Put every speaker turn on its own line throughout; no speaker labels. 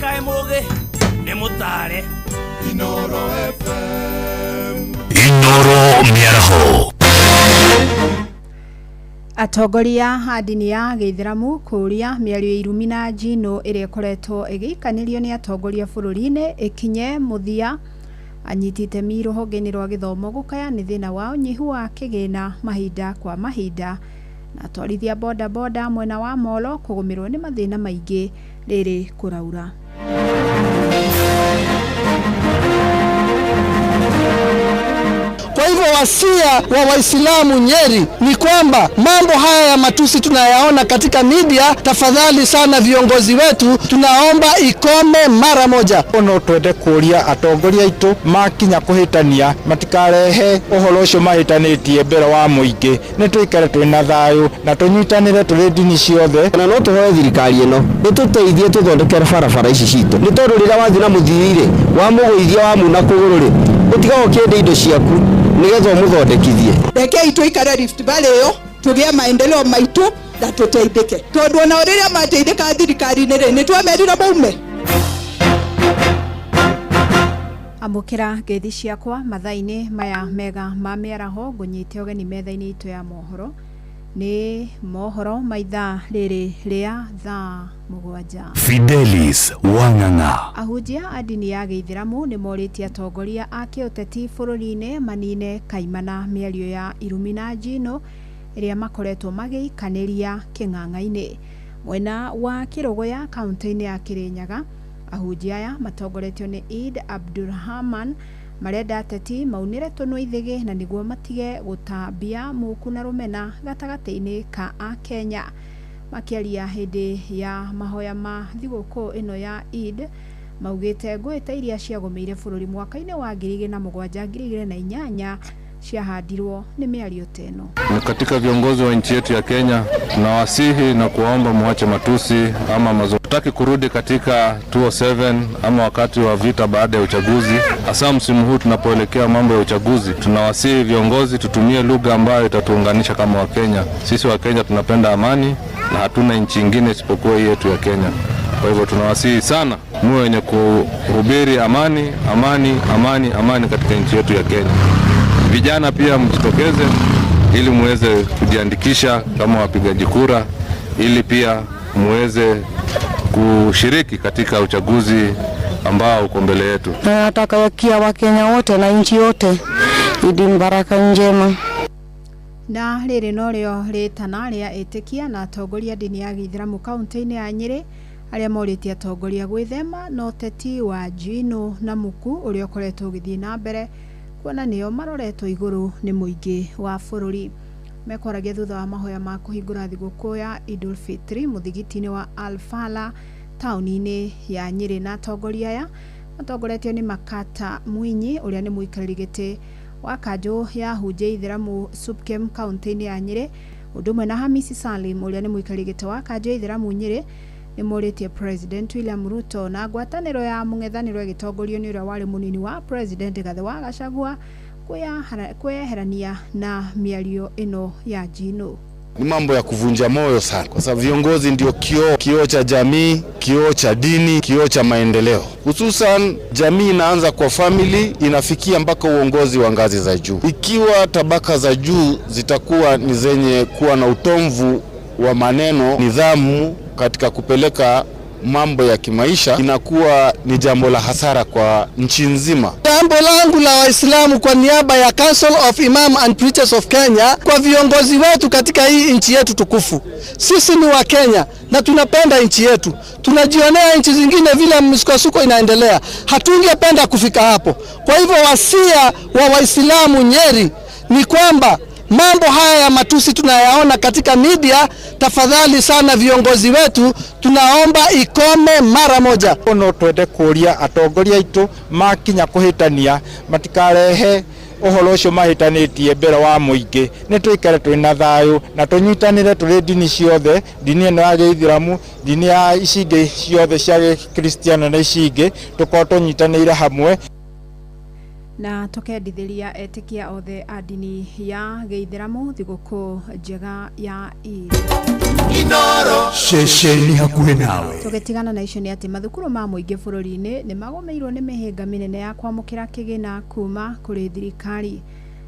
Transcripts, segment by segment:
Kaĩ mũgĩ nĩ mũtare.
Inoro FM.
Inoro Mĩaraho.
Atongoria a ndini ya gĩithĩramu kũũria mĩario ya irumi na njino ĩrĩa ĩkoretwo ĩgĩikanĩrio nĩ atongoria bũrũri-inĩ ĩkinye mũthia. Anyiti itemi rũhonge-inĩ rwa gĩthomo gũkaya nĩ thĩna wa ũnyihu wa kĩgĩna mahinda kwa mahinda. Na atwarithia boda boda mwena wa Molo kũgũmĩrwo nĩ mathĩna maingĩ rĩrĩ kũraura.
Kwa hivyo wasia wa Waislamu Nyeri ni kwamba mambo haya ya matusi tunayaona katika media, tafadhali sana viongozi wetu, tunaomba ikome mara moja.
No twende kuria atongoria aitu makinya kuhitania matikarehe uhoro ucio mahitanitie mbere wa muingi, ni tuikare twina thayu na tunyitanire turi ndini ciothe.
Na no tuhoe thirikari ĩno ĩtũteithie tũthondekere barabara ici citũ, nĩ tondũ rĩrĩa wathiĩ na mũthii-rĩ, wamũgũithia wamuna kũgũrũ-rĩ, ũtigaga ũkĩenda indo ciaku nĩgetha ũmũthondekithie.
Rekei tuikare Rift Valley ĩyo tũgĩe maendeleo maitũ na tũteithĩke, tondũ ona rĩrĩa mateithĩka thirikari-inĩ rĩ, nĩ twamerire maume.
Amũkĩra ngeithi ciakwa mathaa-inĩ maya mega ma mĩaraho, ngũnyite ũgeni metha-inĩ itũ ya mohoro. Nĩ mohoro ma ithaa rĩrĩ rĩa thaa 7.
Fidelis Wang'ang'a.
Ahunjia a ndini ya gĩithĩramu nĩ morĩtie atongoria a kĩũteti bũrũri-inĩ manine kaimana mĩario ya irumi na njino ĩrĩa makoretwo magĩikanĩria kĩng'ang'a-inĩ. Mwena wa Kĩrũgũya kaunti-inĩ ya Kĩrĩnyaga, ahunjia aya matongoretio nĩ Eid Abdulrahman marenda ateti maunĩre tũnua ithĩgĩ na nĩguo matige gũtambia muku na rũmena gatagatĩ-inĩ ka Akenya. Makĩaria hĩndĩ ya mahoya ma thigũkũ ĩno ya Eid, maugĩte ngũĩ ta iria ciagũmĩire bũrũri mwaka-inĩ wa 2007, 2008 ciahandirwo nĩ mĩario ta ĩno.
Katika viongozi wa nchi yetu ya Kenya, tunawasihi na kuwaomba muache matusi ama mazungumzo. Hatutaki kurudi katika 2007 ama wakati wa vita baada ya uchaguzi, hasa msimu huu tunapoelekea mambo ya uchaguzi. Tunawasihi viongozi tutumie lugha ambayo itatuunganisha kama Wakenya. Sisi Wakenya tunapenda amani na hatuna nchi ingine isipokuwa hii yetu ya Kenya. Kwa hivyo tunawasihi sana muwe wenye kuhubiri amani, amani, amani, amani katika nchi yetu ya Kenya. Vijana pia mjitokeze ili muweze kujiandikisha kama wapigaji kura, ili pia muweze kushiriki katika uchaguzi ambao uko mbele yetu.
Na nataka Wakenya wote na nchi yote Idi Mbaraka njema.
Na rĩrĩ norĩo rĩtana rĩa ĩtĩkia na atongoria ndini ya gĩithĩramu kaunti-inĩ ya Nyĩrĩ, arĩa morĩtie atongoria gwĩthema na ũteti wa njino na muku ũrĩa ũkoretwo ũgĩthiĩ na mbere, kuona nĩo maroretwo igũrũ nĩ mũingĩ wa bũrũri. Mekwaragia thutha wa mahoya ma kũhingũra thigũkũ ya Idul Fitri mũthigiti-inĩ wa Al Falah taũni-inĩ ya Nyĩrĩ. Na atongoria aya matongoretio nĩ Makata Mwinyi, ũrĩa nĩ mũikarĩri gĩtĩ wa kanjũ ya hunjia ithĩramu Supkem kaunti-inĩ ya Nyĩrĩ, ũndũ ũmwe na Hamisi Salim, ũrĩa nĩ mũikarĩri gĩtĩ wa kanjũ ya ithĩramu Nyĩrĩ, nĩ morĩtie President William Ruto na ngwatanĩro ya mũng'ethanĩro ĩgĩtongorio nĩ ũrĩa warĩ mũnini wa President Rigathĩ wa Gachagua kwĩyeherania na mĩario ĩno ya njino.
Ni mambo ya kuvunja moyo sana, kwa sababu viongozi ndio kioo, kioo cha jamii, kioo cha dini, kioo cha maendeleo. Hususan jamii inaanza kwa family, inafikia mpaka uongozi wa ngazi za juu. Ikiwa tabaka za juu zitakuwa ni zenye kuwa na utomvu wa maneno, nidhamu katika kupeleka mambo ya kimaisha, inakuwa ni jambo la hasara kwa nchi nzima.
Jambo langu la Waislamu kwa niaba ya Council of Imam and Preachers of Kenya, kwa viongozi wetu katika hii nchi yetu tukufu. Sisi ni Wakenya na tunapenda nchi yetu. Tunajionea nchi zingine vile misukosuko inaendelea. Hatungependa kufika hapo. Kwa hivyo wasia wa Waislamu Nyeri ni kwamba mambo haya ya matusi tunayaona katika media, tafadhali sana viongozi wetu, tunaomba ikome mara moja.
No twende kuria atongoria aitu makinya kuhitania matikarehe uhoro ucio mahitanitie mbere wa muingi, ni tuikare twina thayu na tunyitanire turi ndini ciothe, ndini ĩno ya gĩithĩramu, ndini ya ici ingĩ ciothe cia gĩkristiano na ici ingĩ, tukorwo tunyitanĩire hamwe.
Na tũkendithĩria etĩkia othe a ndini ya gĩithĩramu thigũkũ njega ya Eid.
Ceceni hakuhĩ nawe.
Tũgĩtigana na icio nĩ atĩ mathukuru ma mũingĩ bũrũri-inĩ nĩ magũmĩirwo nĩ mĩhĩnga mĩnene ya kwamũkĩra kĩgĩna kuma kũrĩ thirikari.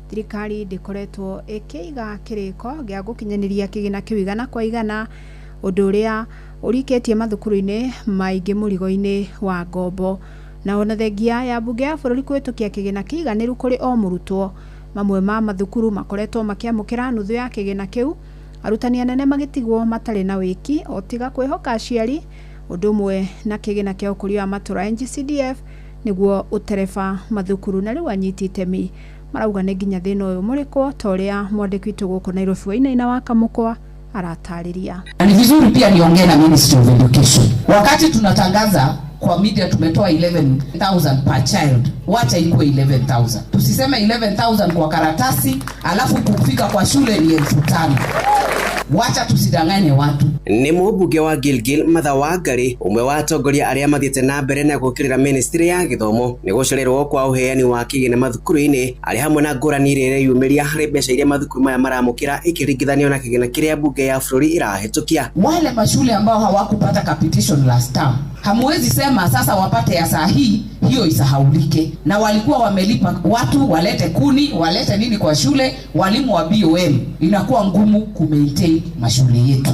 Thirikari ndĩkoretwo ĩkĩiga kĩrĩko gĩa gũkinyanĩria kĩgĩna kĩu igana kwa igana, ũndũ ũrĩa ũrikĩtie mathukuru-inĩ maingĩ mũrigo-inĩ wa ngombo. Na ona thengia ya mbunge ya bũrũri kũhĩtũkia kĩgĩna kĩiganĩru kũrĩ o mũrutwo, mamwe ma mathukuru makoretwo makĩamũkĩra nuthu ya kĩgĩna kĩu, arutani anene magĩtigwo matarĩ na wĩki o tiga kwĩhoka aciari, ũndũ ũmwe na kĩgĩna kĩa ũkũria wa matũra NGCDF nĩguo ũtereba mathukuru. Na rĩu anyiti itemi marauga nĩ nginya thĩna ũyũ mũrĩkwo ta ũrĩa mwandĩki witũ gũkũ Nairobi Wainaina wa Kamũkwa aratarĩria.
Na ni vizuri pia niongee na Ministry of Education. Wakati tunatangaza kwa media tumetoa 11,000 per child, wacha ikuwe 11,000. Tusiseme 11,000 kwa karatasi alafu kufika kwa shule ni 5,000. Wacha tusidanganye watu.
Nĩ mũmbunge wa Gilgil Martha Wangari, ũmwe wa atongoria arĩa mathiĩte na mbere na gũkĩrĩra ministry ya gĩthomo nĩ gũcererwo kwa ũheani wa kĩgĩna mathukuru-inĩ, arĩ hamwe na ngũrani ĩrĩa ĩreyumĩria harĩ mbeca iria mathukuru maya maramũkĩra ikĩringithanio na kĩgĩna kĩrĩa mbunge ya bũrũri ĩrahĩtũkia.
Wale mashule ambao hawakupata capitation last term, hamuwezi sema sasa wapate ya saa hii, hiyo isahaulike. Na walikuwa wamelipa watu walete kuni, walete nini kwa shule, walimu wa BOM, inakuwa ngumu kumaintain mashule yetu,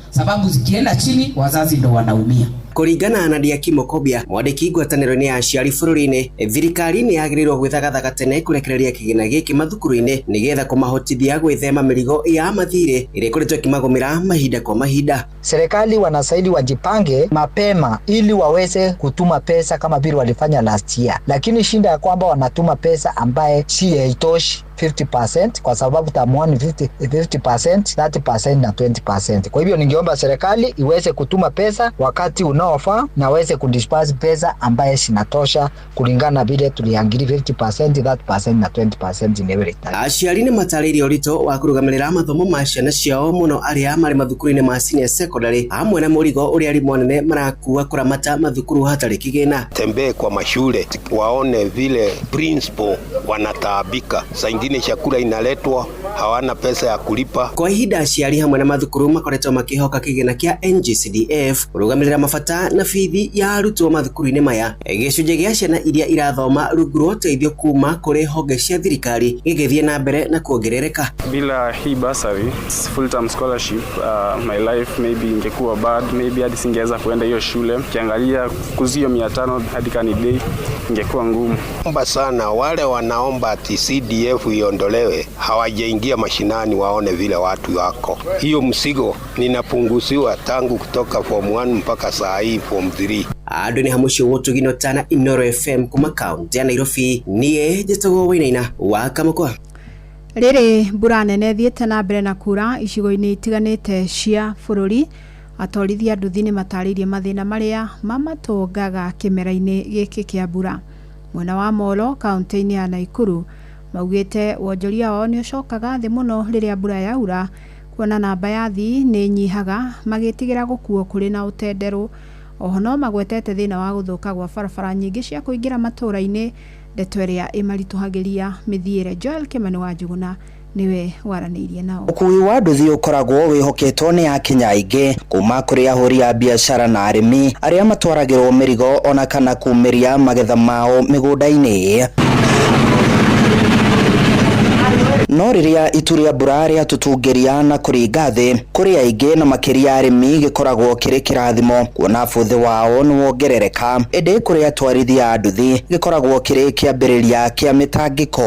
sababu zikienda chini wazazi ndo wanaumia.
Kũringana na Ndiaki Mukobia, mwandĩki ngwatanĩro-inĩ ya aciari bũrũri-inĩ, thirikari nĩ yagĩrĩirwo gwĩthagathaga tene kũrekereria kĩgĩna gĩkĩ mathukuru-inĩ nĩgetha kũmahotithia gwĩthema mĩrigo ya mathirĩ ĩrĩa ĩkoretwo ĩkĩmagũmĩra mahinda kwa mahinda.
Serikali wanastahili wajipange mapema ili waweze kutuma pesa kama vile walifanya last year, lakini shinda ya kwamba wanatuma pesa ambaye si haitoshi 50%, kwa sababu term 1 50%, 30% na 20%. Kwa hivyo ningeomba serikali iweze kutuma pesa wakati unaofaa na waweze kudisperse pesa ambaye zinatosha kulingana vile tuliangili 50%, 30% na 20% in every time.
Aciari nĩ matarĩirie ũritũ wa kũrũgamĩrĩra mathomo ma ciana ciao mũno arĩa marĩ mathukuru-inĩ ma senior secondary, hamwe na mũrigo ũrĩa arimũ anene marakua kũramata mathukuru hatarĩ kĩgĩna.
Tembee kwa mashule waone vile principal wanataabika, saa ingine chakula inaletwa hawana pesa ya kulipa.
Kwa ihinda aciari hamwe na mathukuru makoretwo makĩhoka kĩgĩna kĩa NGCDF kũrũgamĩrĩra mabata na bithi ya arutwo mathukuru-inĩ maya. Gĩcunjĩ gĩa ciana iria irathoma rungu rwa ũteithio kuma kũrĩ honge cia thirikari gĩgĩthiĩ na mbere na kuongerereka.
Bila hii bursary, full term scholarship, my life maybe ingekuwa bad, maybe hadi singeweza kuenda hiyo shule. Ukiangalia kuzio 500 hadi kani day ingekuwa ngumu.
Omba sana wale wanaomba ati CDF iondolewe, hawajaingia mashinani waone vile watu wako. Hiyo msigo ninapunguziwa tangu kutoka form 1 mpaka saa hii form 3.
Andũ nĩ hamwe ũcio tugino tana Inoro FM kuma kaunti ya Nairobi, niĩ njĩtagwo Wainaina wa Kamũkwa.
Rĩrĩ mbura nene thiĩte na mbere na kura icigo-inĩ itiganĩte cia bũrũri, atwarithia nduthi nĩ matarĩirie mathĩna marĩa mamatũngaga kĩmera-inĩ gĩkĩ kĩa mbura. Mwena wa Molo kaunti-inĩ ya Naikuru maugĩte wonjoria wao nĩ ũcokaga thĩ mũno rĩrĩa mbura yaura, kuona namba ya athii nĩ ĩnyihaga magĩtigĩra gũkuo kũrĩ na ũtenderũ. Oho no magwetete thĩna wa gũthũka gwa barabara nyingĩ cia kũingĩra matũũra-inĩ, ndeto ĩrĩa ĩmaritũhagĩria mĩthiĩre. Joel Kimani wa Njuguna niwe waranĩirie nao.
Ũkuui wa nduthi ũkoragwo wĩhoketwo nĩ akenya aingĩ kuma kũrĩ ahũri a biacara na arĩmi arĩa matwaragĩrwo mĩrigo ona kana kumĩria magetha mao mĩgũnda-inĩ. No rĩrĩa itu rĩa mbura rĩatũtungĩria na kũringa thĩ kũrĩ aingĩ na makĩria arĩmi gĩkoragwo kĩrĩ kĩrathimo kuona bũthĩ wao nĩwongerereka, ĩndĩ kũrĩ atwarithia a nduthi gĩkoragwo kĩrĩ kĩambĩrĩria kĩa mĩtangĩko.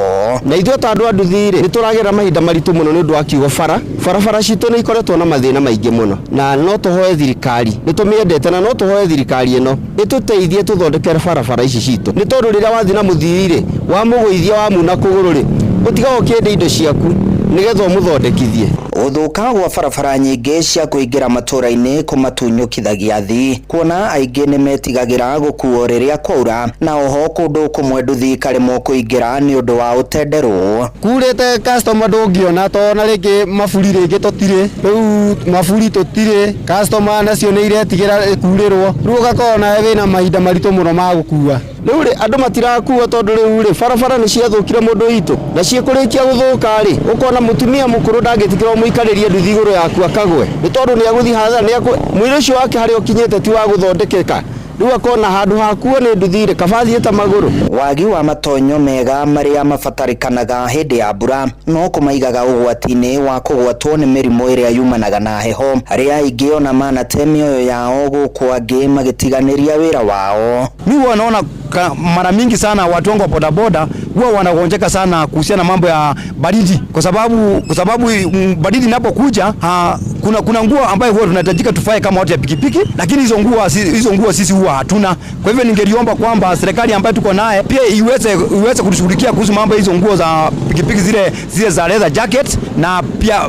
Na ithuĩ ta andũ a nduthi rĩ, nĩtũragera mahinda maritũ mũno nĩ ũndũ wa kiugo bara. Barabara citũ nĩ ikoretwo na mathĩna maingĩ mũno, na no tũhoe thirikari, nĩtũmĩendete na no tũhoe thirikari ĩno ĩtũteithie tũthondekere barabara ici citũ, nĩ tondũ rĩrĩa wathiĩ na mũthii rĩ, wamũgũithia wamuna kũgũrũ rĩ, ũtigaga ũkĩendia indo ciaku nĩgetha ũmũthondekithie.
Gũthũka gwa barabara nyingĩ cia kũingĩra matũũra-inĩ kũmatunyũkithagia athii, kuona aingĩ nĩmetigagĩra gũkuo rĩrĩa kwaura, na oho kũndũ kũmwe nduthi ikaremwo kũingĩra nĩ ũndũ wa ũtenderũ.
Kurĩte customer ndũngĩona to na rĩngĩ maburi rĩngĩ tũtirĩ, rĩu maburi tũtirĩ, customer nacio nĩ iretigĩra kurĩrwo, rĩu ũgakorwo nawe wĩna mahinda maritũ mũno ma gũkua. Rĩu rĩ andũ matirakuo tondũ rĩu rĩ barabara nĩ ciathũkire mũndũ witũ na ciĩkũrĩkia gũthũka rĩ ũkona mũtumia mũkũrũ ndangĩtĩkĩra ũmũikarĩrie nduthi igũrũ yaku akagwe nĩ tondũ nĩ agũthiĩ hathara nĩ mwĩrĩ ũcio wake harĩa ũkinyĩte ti wa gũthondekeka rĩu akona handũ hakuo nĩ nduthi rĩ kaba athiĩte magũrũ. Wagi wa matonyo mega marĩa mabatarĩkanaga hĩndĩ ya mbura no kũmaigaga ũgwati-inĩ wa kũgwatwo nĩ mĩrimũ ĩrĩa yumanaga na heho arĩa aingĩ ona manate mĩoyo yao gũkũ angĩ magĩtiganĩria wĩra wao.
Mi huwa naona mara mingi sana watu wangu wa bodaboda huwa wanagonjeka sana kuhusiana na mambo ya baridi, kwa sababu baridi inapokuja kuna nguo ambayo huwa tunahitajika tufae kama watu ya pikipiki, lakini hizo nguo sisi huwa hatuna. Kwa hivyo ningeliomba kwamba serikali ambayo tuko naye pia iweze kutushughulikia kuhusu mambo hizo nguo za pikipiki zile za leather jacket na pia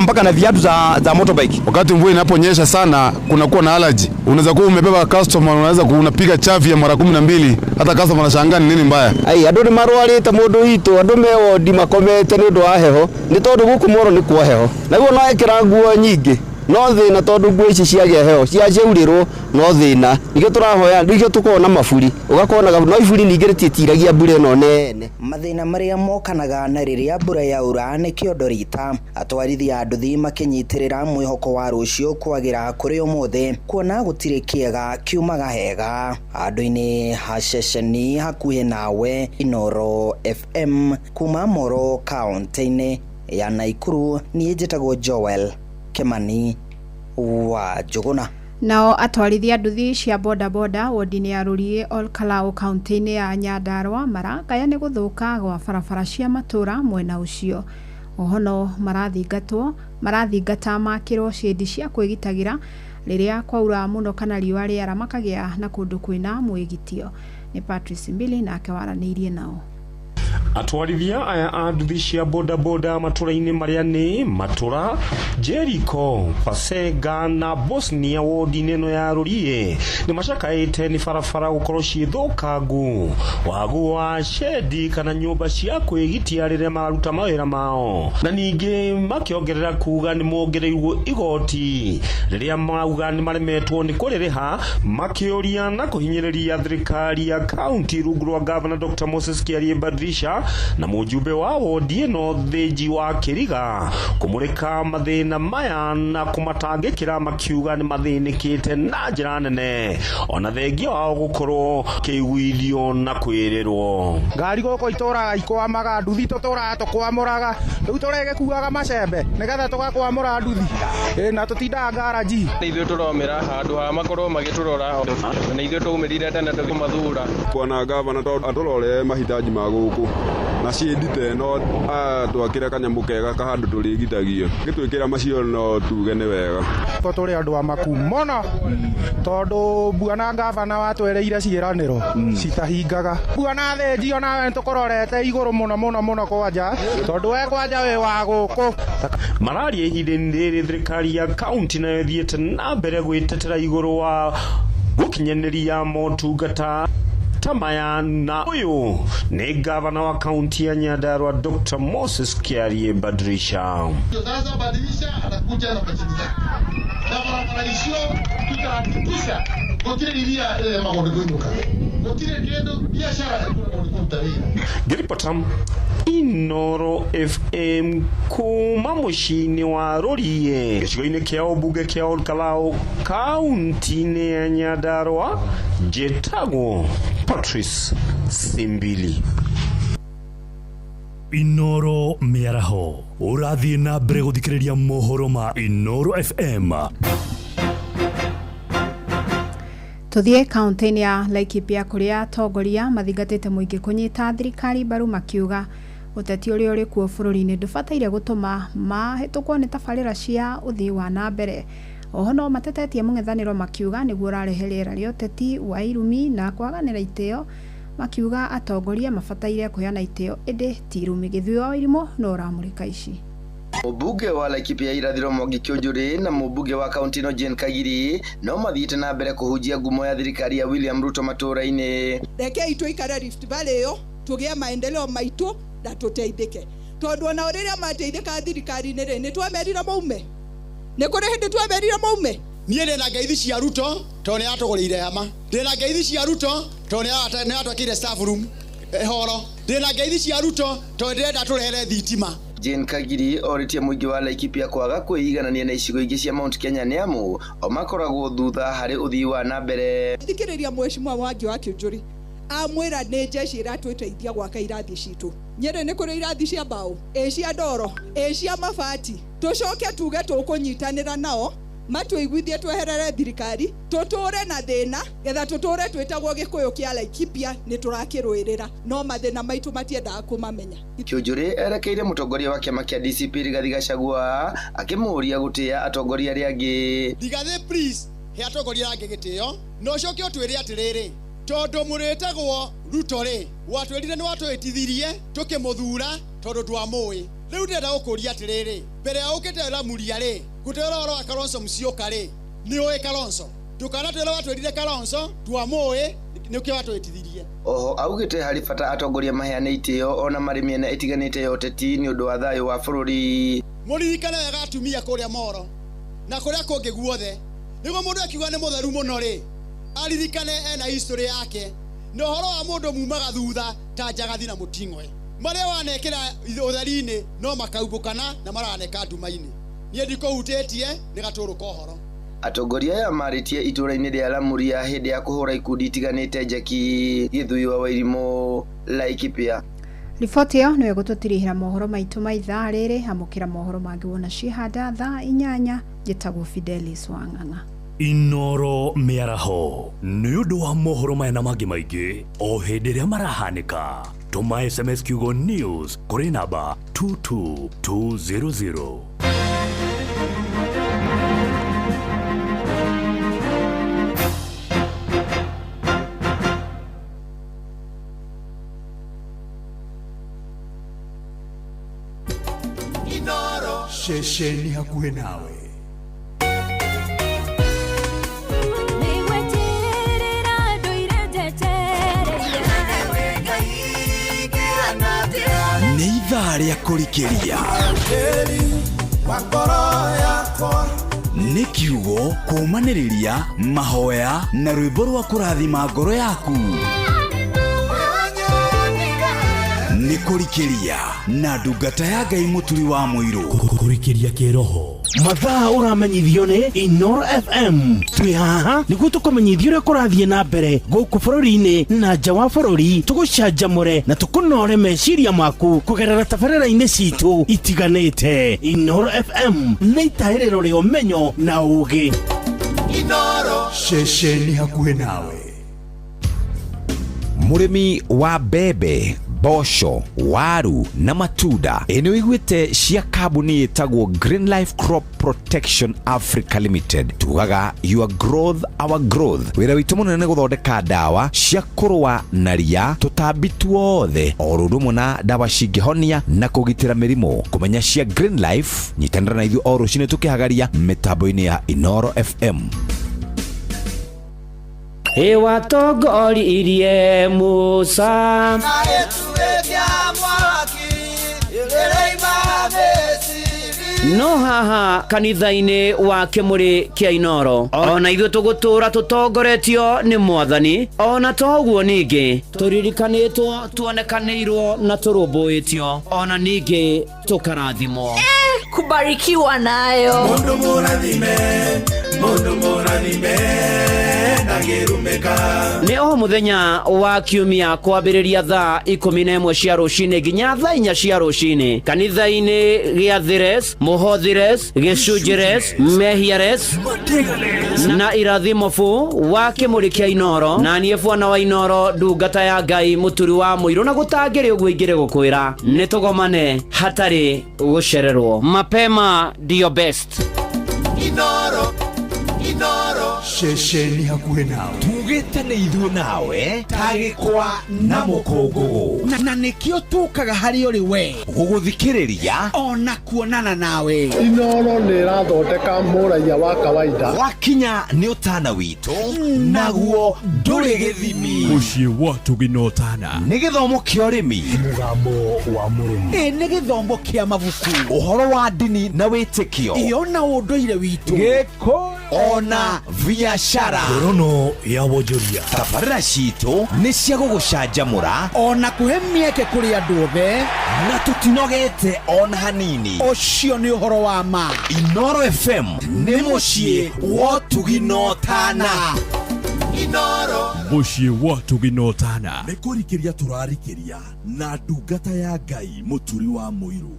mpaka na viatu za motorbike.
Wakati mvua inaponyesha sana kunakuwa na allergy. Unaweza kuwa umebeba customer, unaweza unapiga chafi ya mara 12 hata customer anashangaa ni nini mbaya.
Ai andu ni marwarite mundu witu andu me wondi makomete ni undu wa heho ni tondu guku Moro ni kwa heho na guo no ekira nguo nyingi no thina tondu nguo ici ciagĩa heho ciaceurĩrwo no thina nikio tũrahoya nikio tũkorwo na maburi ũgakona no iburi ningĩ rĩtiĩtiragia mbura ĩno nene. Mathĩna marĩa mokanaga na rĩrĩa mbura yaura nĩ kĩondo rita atwarithia a nduthi makĩnyitĩrĩra mwĩhoko wa rũciũ kwagĩra kũrĩ ũmũthĩ kuona gũtirĩ kĩega kiumaga hega. Handũ-inĩ ha ceceni hakuhĩ nawe Inooro FM kuma Moro kaũntĩ-inĩ ya Naikuru niĩ njĩtagwo Joel Kimani wa Njuguna.
Nao atwarithia nduthi cia bodaboda wodi-inĩ ya Rũriĩ Olkalau kaũntĩ-inĩ ya Nyandarua marakaya nĩ gũthũka gwa barabara cia matũra mwena ũcio. Oho no marathingata makĩrwo cĩndi cia kwĩgitagĩra rĩrĩa kwaura mũno kana riũa rĩara makagĩa na kũndũ kwĩna mwĩgitio. Nĩ Patrice Mbili nake waranĩirie nao.
Atwarithia aya a nduthi cia bodaboda matũra-inĩ marĩa nĩ Matura, Jericho, Pasenga na Bosnia wodi-inĩ ĩno ya Rũriĩ nĩ macakaĩte nĩ barabara gũkorwo ciĩthũkangu, wagu wa shedi kana nyũmba cia kwĩgitia rĩrĩa mararuta mawĩra mao, na ningĩ makĩongerera kuga nĩ mongereirwo igoti rĩrĩa mauga nĩ maremetwo nĩ kũrĩrĩha, makĩũria na kũhinyĩrĩria thirikari ya kaunti rungu rwa Governor Dr. Moses Kiarie Badirisha na mujumbe wa wodi ĩno Thĩnji wa Kĩriga kũmũrĩka mathĩna maya na kũmatangĩkĩra makiuga nĩ mathĩnĩkĩte na njĩra nene ona thengia wao gũkorwo kĩiguithio na kwĩrĩrwo.
Ngari gũkũ itũraga ikwamaga, nduthi tũtũraga tũkwamũraga, rĩu tũrĩgĩkuaga macembe nĩgetha tũgakwamũra nduthi na tũtindaga ngaraji.
Ithuĩ tũromĩra handũ ha makorwo magĩtũrora na ithuĩ twaumĩrire tene tũkĩmathura.
Bwana gavana atũrore mahitaji ma gũkũ na ciĩndi ta ĩno atwakĩre kanyamũ kega kahandũ tũrĩgitagio gĩtwĩkĩra macio no tuge nĩ wega.
Tũrĩ andũ amaku mũno tondũ bwana gavana watwereire ciĩranĩro citahingaga. Bwana Thĩnji onawe nĩtũkũrorete igũrũ mũno mũno mũno kwanja tondũ we kwanja wĩ wa gũkũ.
Mararia ihinda-inĩ rĩrĩ thirikari ya kaunti nayo ĩthiĩte na mbere gwĩtetera igũrũ wa gũkinyanĩria motungata tamaya na uyu ni gavana wa kaunti ya Nyandarua Dr. Moses Kiarie Badirisha.
Sasa Badirisha anakuja na bajeti zake na barabara icio tutahakikisha gutire iria magondu kuinuka gutire kindu biashara kuruta wira.
Ngiripota Inooro FM kuma mũciĩ-inĩ wa Rũriĩ gĩcigo-inĩ kĩa ũmbunge kĩa Olkalau kaunti-inĩ ya Nyandarua, njĩtagwo Patrice Simbili.
Inooro mĩaraho ũrathiĩ na mbere gũthikĩrĩria mohoro ma Inooro FM.
Tuthie kaunti-inĩ ya Laikipia kũrĩa atongoria mathingatĩte mũingĩ kũnyita thirikari mbaru makiuga ũteti ũrĩa ũrĩ kuo bũrũri-inĩ ndũbataire gũtũma mahĩtũkwo nĩ tabarĩra cia ũthii wa na mbere. Oho no matetetie mũng'ethanĩro makiuga nĩguo ũrarehe rĩera rĩa ũteti wa irumi na kwaganĩra itĩo, makiuga atongoria mabataire kũheana itĩo ĩndĩ ti irumi. Gĩthuĩ wa Irimũ no ũramũrĩka ici.
Mũmbunge wa Laikipia irathiro Mwangi Kiunjuri na mũmbunge wa kaunti ĩno Jane Kagiri no mathiĩte na mbere kũhunjia ngumo ya thirikari ya William Ruto matũũra-inĩ.
Rekei tũikare Rift Valley ĩyo tũgĩe maendeleo maitũ na tũteithĩke tondũ ona rĩrĩa mateithĩka thirikari-inĩ rĩ nĩ twamerire maume, nĩ kũrĩ hĩndĩ twamerire maume.
Niĩ ndĩna ngeithi cia Ruto tondũ nĩ atũgũrĩire hema, ndĩna ngeithi cia Ruto
Tondũ nĩ atwakĩire staff room horo. Ndĩna ngeithi cia Ruto tondũ ndĩrenda tũrehere thitima.
Jane Kagiri orĩtie mũingĩ wa Laikipia kwaga kwĩiganania na icigo ingĩ cia Mount Kenya nĩ amu o makoragwo thutha harĩ ũthii wa na mbere.
Thikĩrĩria mheshimiwa Mwangi wa Kĩũnjũri amwĩra nĩ jeshi ĩratũteithia gwaka irathi citũ. Nyĩrĩ nĩ kũrĩ irathi cia mbaũ, ĩ cia ndoro, ĩ cia mabati. Tũcoke tuge tũkũnyitanĩra nao matũiguithie tweherere thirikari tũtũre na thĩna getha tũtũre twĩtagwo Gĩkũyũ kĩa Laikipia nĩ tũrakĩrũĩrĩra no mathĩna maitũ matiendaga kũmamenya.
Kĩũnjũrĩ erekeire mũtongoria wa kĩama kĩa DCP Rigathi Gachagua akĩmũũria gũtĩĩa atongoria arĩa angĩ.
Rigathi please he atongoria arĩa angĩ gĩtĩo na ũcoke ũtwĩre atĩrĩrĩ tondũ mũrĩtagwo Ruto rĩ watwĩrire nĩ watwĩtithirie tũkĩmũthura tondũ twamũĩ. Rĩu ndĩrenda gũkũria atĩrĩrĩ mbere ya ũkĩte Lamuria rĩ gũtwĩra ũhoro wa Kalonzo Musyoka rĩ nĩ ũĩ Kalonzo ndũkanatwĩre watwĩrire Kalonzo twamũĩ nĩkĩo watwĩtithirie.
Oho augĩte harĩ bata atongoria maheane itĩo ona marĩ mĩena ĩtiganĩte ya ũteti nĩ ũndũ wa thayũ wa bũrũri.
Mũririkane wega atumia kũrĩa Moro na kũrĩa kũngĩ guothe nĩguo mũndũ akiuga nĩ mũtheru mũno rĩ aririkane ena history yake na ũhoro wa mũndũ mumaga thutha ta njagathi na mũting'oe marĩa wanekĩra ũtheri-inĩ no makaumbũkana na maraneka nduma-inĩ niĩ ndikũhutĩtie nĩ gatũrũ ka ũhoro.
Atongoria aya marĩtie itũra-inĩ rĩa Lamuria hĩndĩ ya kũhũra ikundi itiganĩte njeki. Gĩthui wa Wairimũ, Laikipia.
Riboti ĩyo nĩyo ĩgũtũtirihĩra mohoro maitũ ma ithaa rĩrĩ. Amũkĩra mohoro mangĩ wona ciĩhanda thaa 8. Njĩtagwo Fidelis Wang'ang'a.
Inoro mĩaraho nĩ ũndũ wa mohoro maya na mangĩ maingĩ o hĩndĩ ĩrĩa marahanĩka. Tũma SMS kiugo news kũrĩ namba 22200.
Ceceni hakuhĩ nawe.
Nĩ ithaa rĩa kũrikĩria. Nĩ kiugo kũũmanĩrĩria mahoya na rwĩmbo rwa kũrathima ngoro yaku. Nĩ kũrikĩria na ndungata ya Ngai mũturi wa mũirũ.
Kũrikĩria kĩroho.
Mathaa ũramenyithio nĩ Inoro FM. Twĩ haha nĩguo tũkũmenyithie ũrĩa kũrathiĩ na mbere gũkũ bũrũri-inĩ na nja wa bũrũri, tũgũcanjamũre na tũkũnore meciria maku kũgerera tabarĩra-inĩ citũ itiganĩte. Inoro FM nĩ itahĩrĩro rĩa ũmenyo na ũũgĩ.
Inoro ceceni hakuhĩ nawe.
Mũrĩmi wa mbembe, mboco, waru na matunda ĩ nĩ ũiguĩte cia kambuni ĩtagwo Green Life Crop Protection Africa Limited. Tugaga your growth our growth. Wĩra witũ mũnene nĩ gũthondeka ndawa cia kũrũa na ria, tũtambi tuothe o ũndũ ũmwe na ndawa cingĩhonia na kũgitĩra mĩrimũ. Kũmenya cia Green Life, nyitanĩra na ithuĩ o rũcinĩ tũkĩhagaria mĩtambo-inĩ ya Inoro FM.
Ĩwatongoririe Musa no haha kanitha-inĩ wa kĩmũrĩ kĩa Inoro ona ithuĩ tũgũtũra tũtongoretio nĩ Mwathani ona toguo ningĩ tũririkanĩtwo tuonekanĩirwo na tũrũmbũĩtio ona ningĩ tũkarathimwo.
Kubarikiwa nayo.
Mundu mũrathime, mundu mũrathime, ndangĩrumĩka.
Nĩ o mũthenya wa kiumia kwambĩrĩria thaa 11 cia rũcinĩ nginya thaa 4 cia rũcinĩ kanitha-inĩ gĩa Thires, Mũhothires, Gĩcunjires, Mehiares na Irathimo bu wa kĩmũrĩ kĩa Inoro na niĩ bwana wa Inoro ndungata ya Ngai mũturi wa mũirũ na gũtangĩrĩ ũguo ingĩrĩ gũkwĩra nĩ tũgomane hatarĩ gũcererwo. Mapema ndio best.
Inoro, Inoro ceceni hakuhĩ nawe.
Tugĩte nĩ ithuĩ nawe ta gĩkwa na mũkũngũgũ
na nĩkĩo tũkaga harĩ ũrĩ we
gũgũthikĩrĩria
ona kuonana nawe.
Inoro nĩ ĩrathondeka mũraiya wa kawaida.
Wakinya nĩ ũtana witũ naguo ndũrĩ gĩthimi.
Mũciĩ wa tũgĩnotana
nĩ gĩthomo kĩa ũrĩmi,
mũgambo wa mũrĩmi,
ĩ nĩ gĩthomo kĩa mabuku,
ũhoro wa ndini na wĩtĩkio,
ĩyo na ũndũire witũ.
Gĩkũyũ
Ona biacara.
Ngorono ya wonjoria.
Tabarĩra citũ nĩ cia gũgũcanjamũra
ona kũhe mĩeke kũrĩ andũ othe,
na tũtinogete ona hanini.
Ũcio nĩ ũhoro wa ma.
Inoro FM nĩ mũciĩ wa ũtugi na ũtana.
Inoro
Mũciĩ wa ũtugi na ũtana. Nĩ kũrikĩria tũrarikĩria na ndungata ya Ngai Mũturi wa Mũirũ.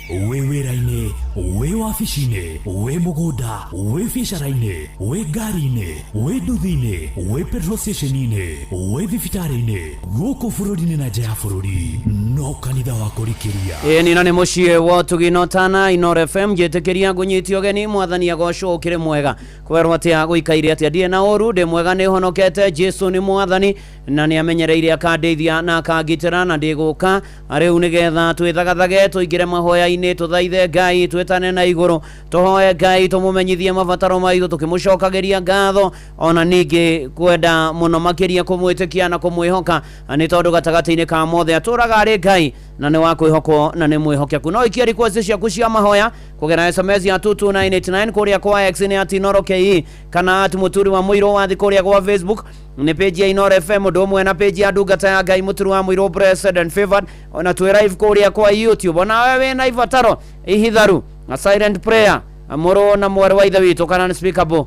Wĩ wĩra-inĩ, wĩ wabici-inĩ, wĩ mũgũnda, wĩ biacara-inĩ, wĩ ngari-inĩ, wĩ nduthi-inĩ, wĩ petrol station-inĩ, wĩ thibitarĩ-inĩ, gũkũ bũrũri-inĩ na nja ya bũrũri, no kanitha wa kũrikĩria.
Ĩĩ na nĩ mũciĩ wa ũtugi na ũtana Inoro FM njĩtĩkĩria ngũnyite ũgeni mwathani agocwo ũkĩrĩ mwega kwerwo atĩa gũikaire atĩa ndirĩ na ũru ndĩ mwega nĩ honokete Jesu nĩ mwathani na nĩ amenyereire akandeithia na akangitĩra na ndĩgũka rĩu nĩgetha twĩthagathage tũingĩre mahoya-inĩ tũthaithe Ngai twĩtane na igũrũ tũhoe Ngai tũmũmenyithie mabataro maitũ tũkĩmũcokagĩria ngatho ona ningĩ kwenda mũno makĩria kũmwĩtĩkia na kũmwĩhoka nĩ tondũ gatagatĩ-inĩ ka mothe atũraga arĩ Ngai na nĩ wa kwĩhokwo na nĩ mwĩhokeku. No ikia request ciaku cia mahoya kũgerera SMS ya 22989 kũrĩa kwa X nĩ at Inoro KE kana at Mũturi wa Mũirũ wathi kũrĩa gwa Facebook nĩ page ya Inoro FM ũndũ ũmwe na page ya ndungata ya Ngai Mũturi wa Mũirũ Blessed and Favored ona twĩ live kũrĩa kwa YouTube. Onawe wĩna ibataro ihitharu na silent prayer mũrũ na mwarĩ wa ithe witũ kana unspeakable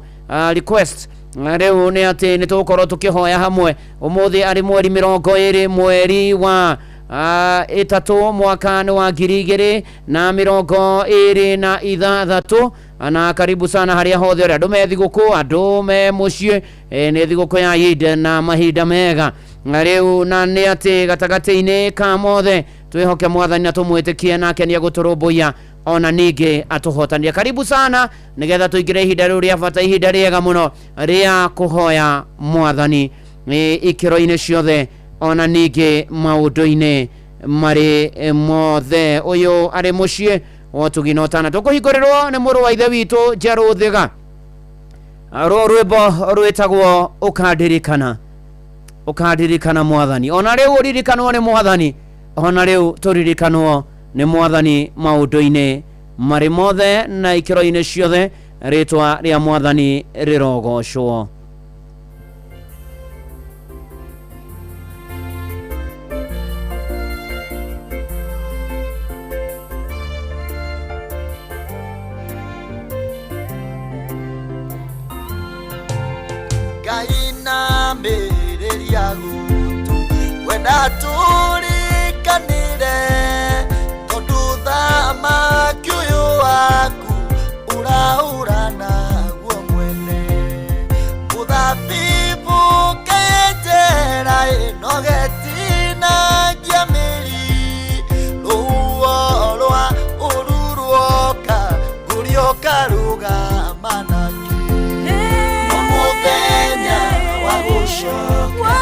request rĩu nĩ atĩ nĩ tũgũkorwo tũkĩhoya hamwe ũmũthĩ arĩ mweri 20 mweri wa 3 mwaka nĩ wa 2026 na karibu sana harĩa hothe ũrĩa andũ me thigũkũ andũ me mũciĩ nĩ thigũkũ ya Eid na mahinda mega rĩu na nĩ atĩ gatagatĩ-inĩ ka mothe twĩhoke mwathani na tũmwĩtĩkie nake nĩ egũtũrũmbũiya ona ningĩ atũhotania. Karibu sana nĩgetha tũingĩre ihinda rĩu rĩa bata ihinda rĩega mũno rĩa kũhoya mwathani ikĩro-inĩ ciothe ona ningĩ maũndũ-inĩ marĩ mothe. Ũyũ arĩ mũciĩ wa ũtugi na ũtana tũkũhingũrĩrwo nĩ mũrũ wa ithe witũ Njerũ Thiga rũ rwĩmbo rwĩtagwo ũkandirikana ũkandirikana mwathani. Ona rĩu ũririkanwo nĩ mwathani ona rĩu tũririkanwo nĩ mwathani maũndũ-inĩ marĩ mothe na ikĩro-inĩ ciothe rĩtwa rĩa mwathani rĩrogocwo.
Ngai namĩrĩria gũtũ wenda tũrikanire tondũ thamaki ũyũ waku ũraũra naguo mwene mũthabibũ kenjera ĩnogetinagia mĩri rũhuho rwa ũru ruoka ngũrio karũgama nakĩ mũthenya wa gũcoka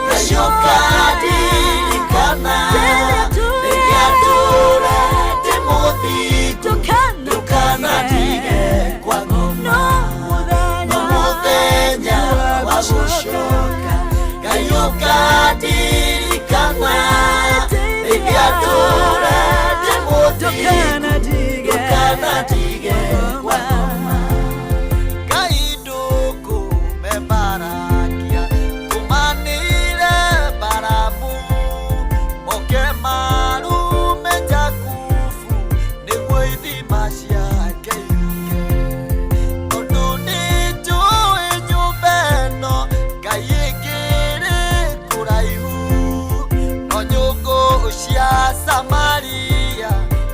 Ngai ũkandirikana rĩrĩa ndũra ndĩ mũthingu ndũkanatige kwa ngoma no mũthenya wa gũcoka Ngai ũkandirikana rĩrĩa ndũra ndĩ mũthingu ndũkanatige kwa ngoma. Ngai ndũkũmebarakia tũmanĩire Baramu moke marume Jakubu nĩguo ithima ciake iruke tondũ nĩnjũĩ nyũmba ĩno Ngai ĩkĩrĩ kũraihu no nyũngũ cia Samaria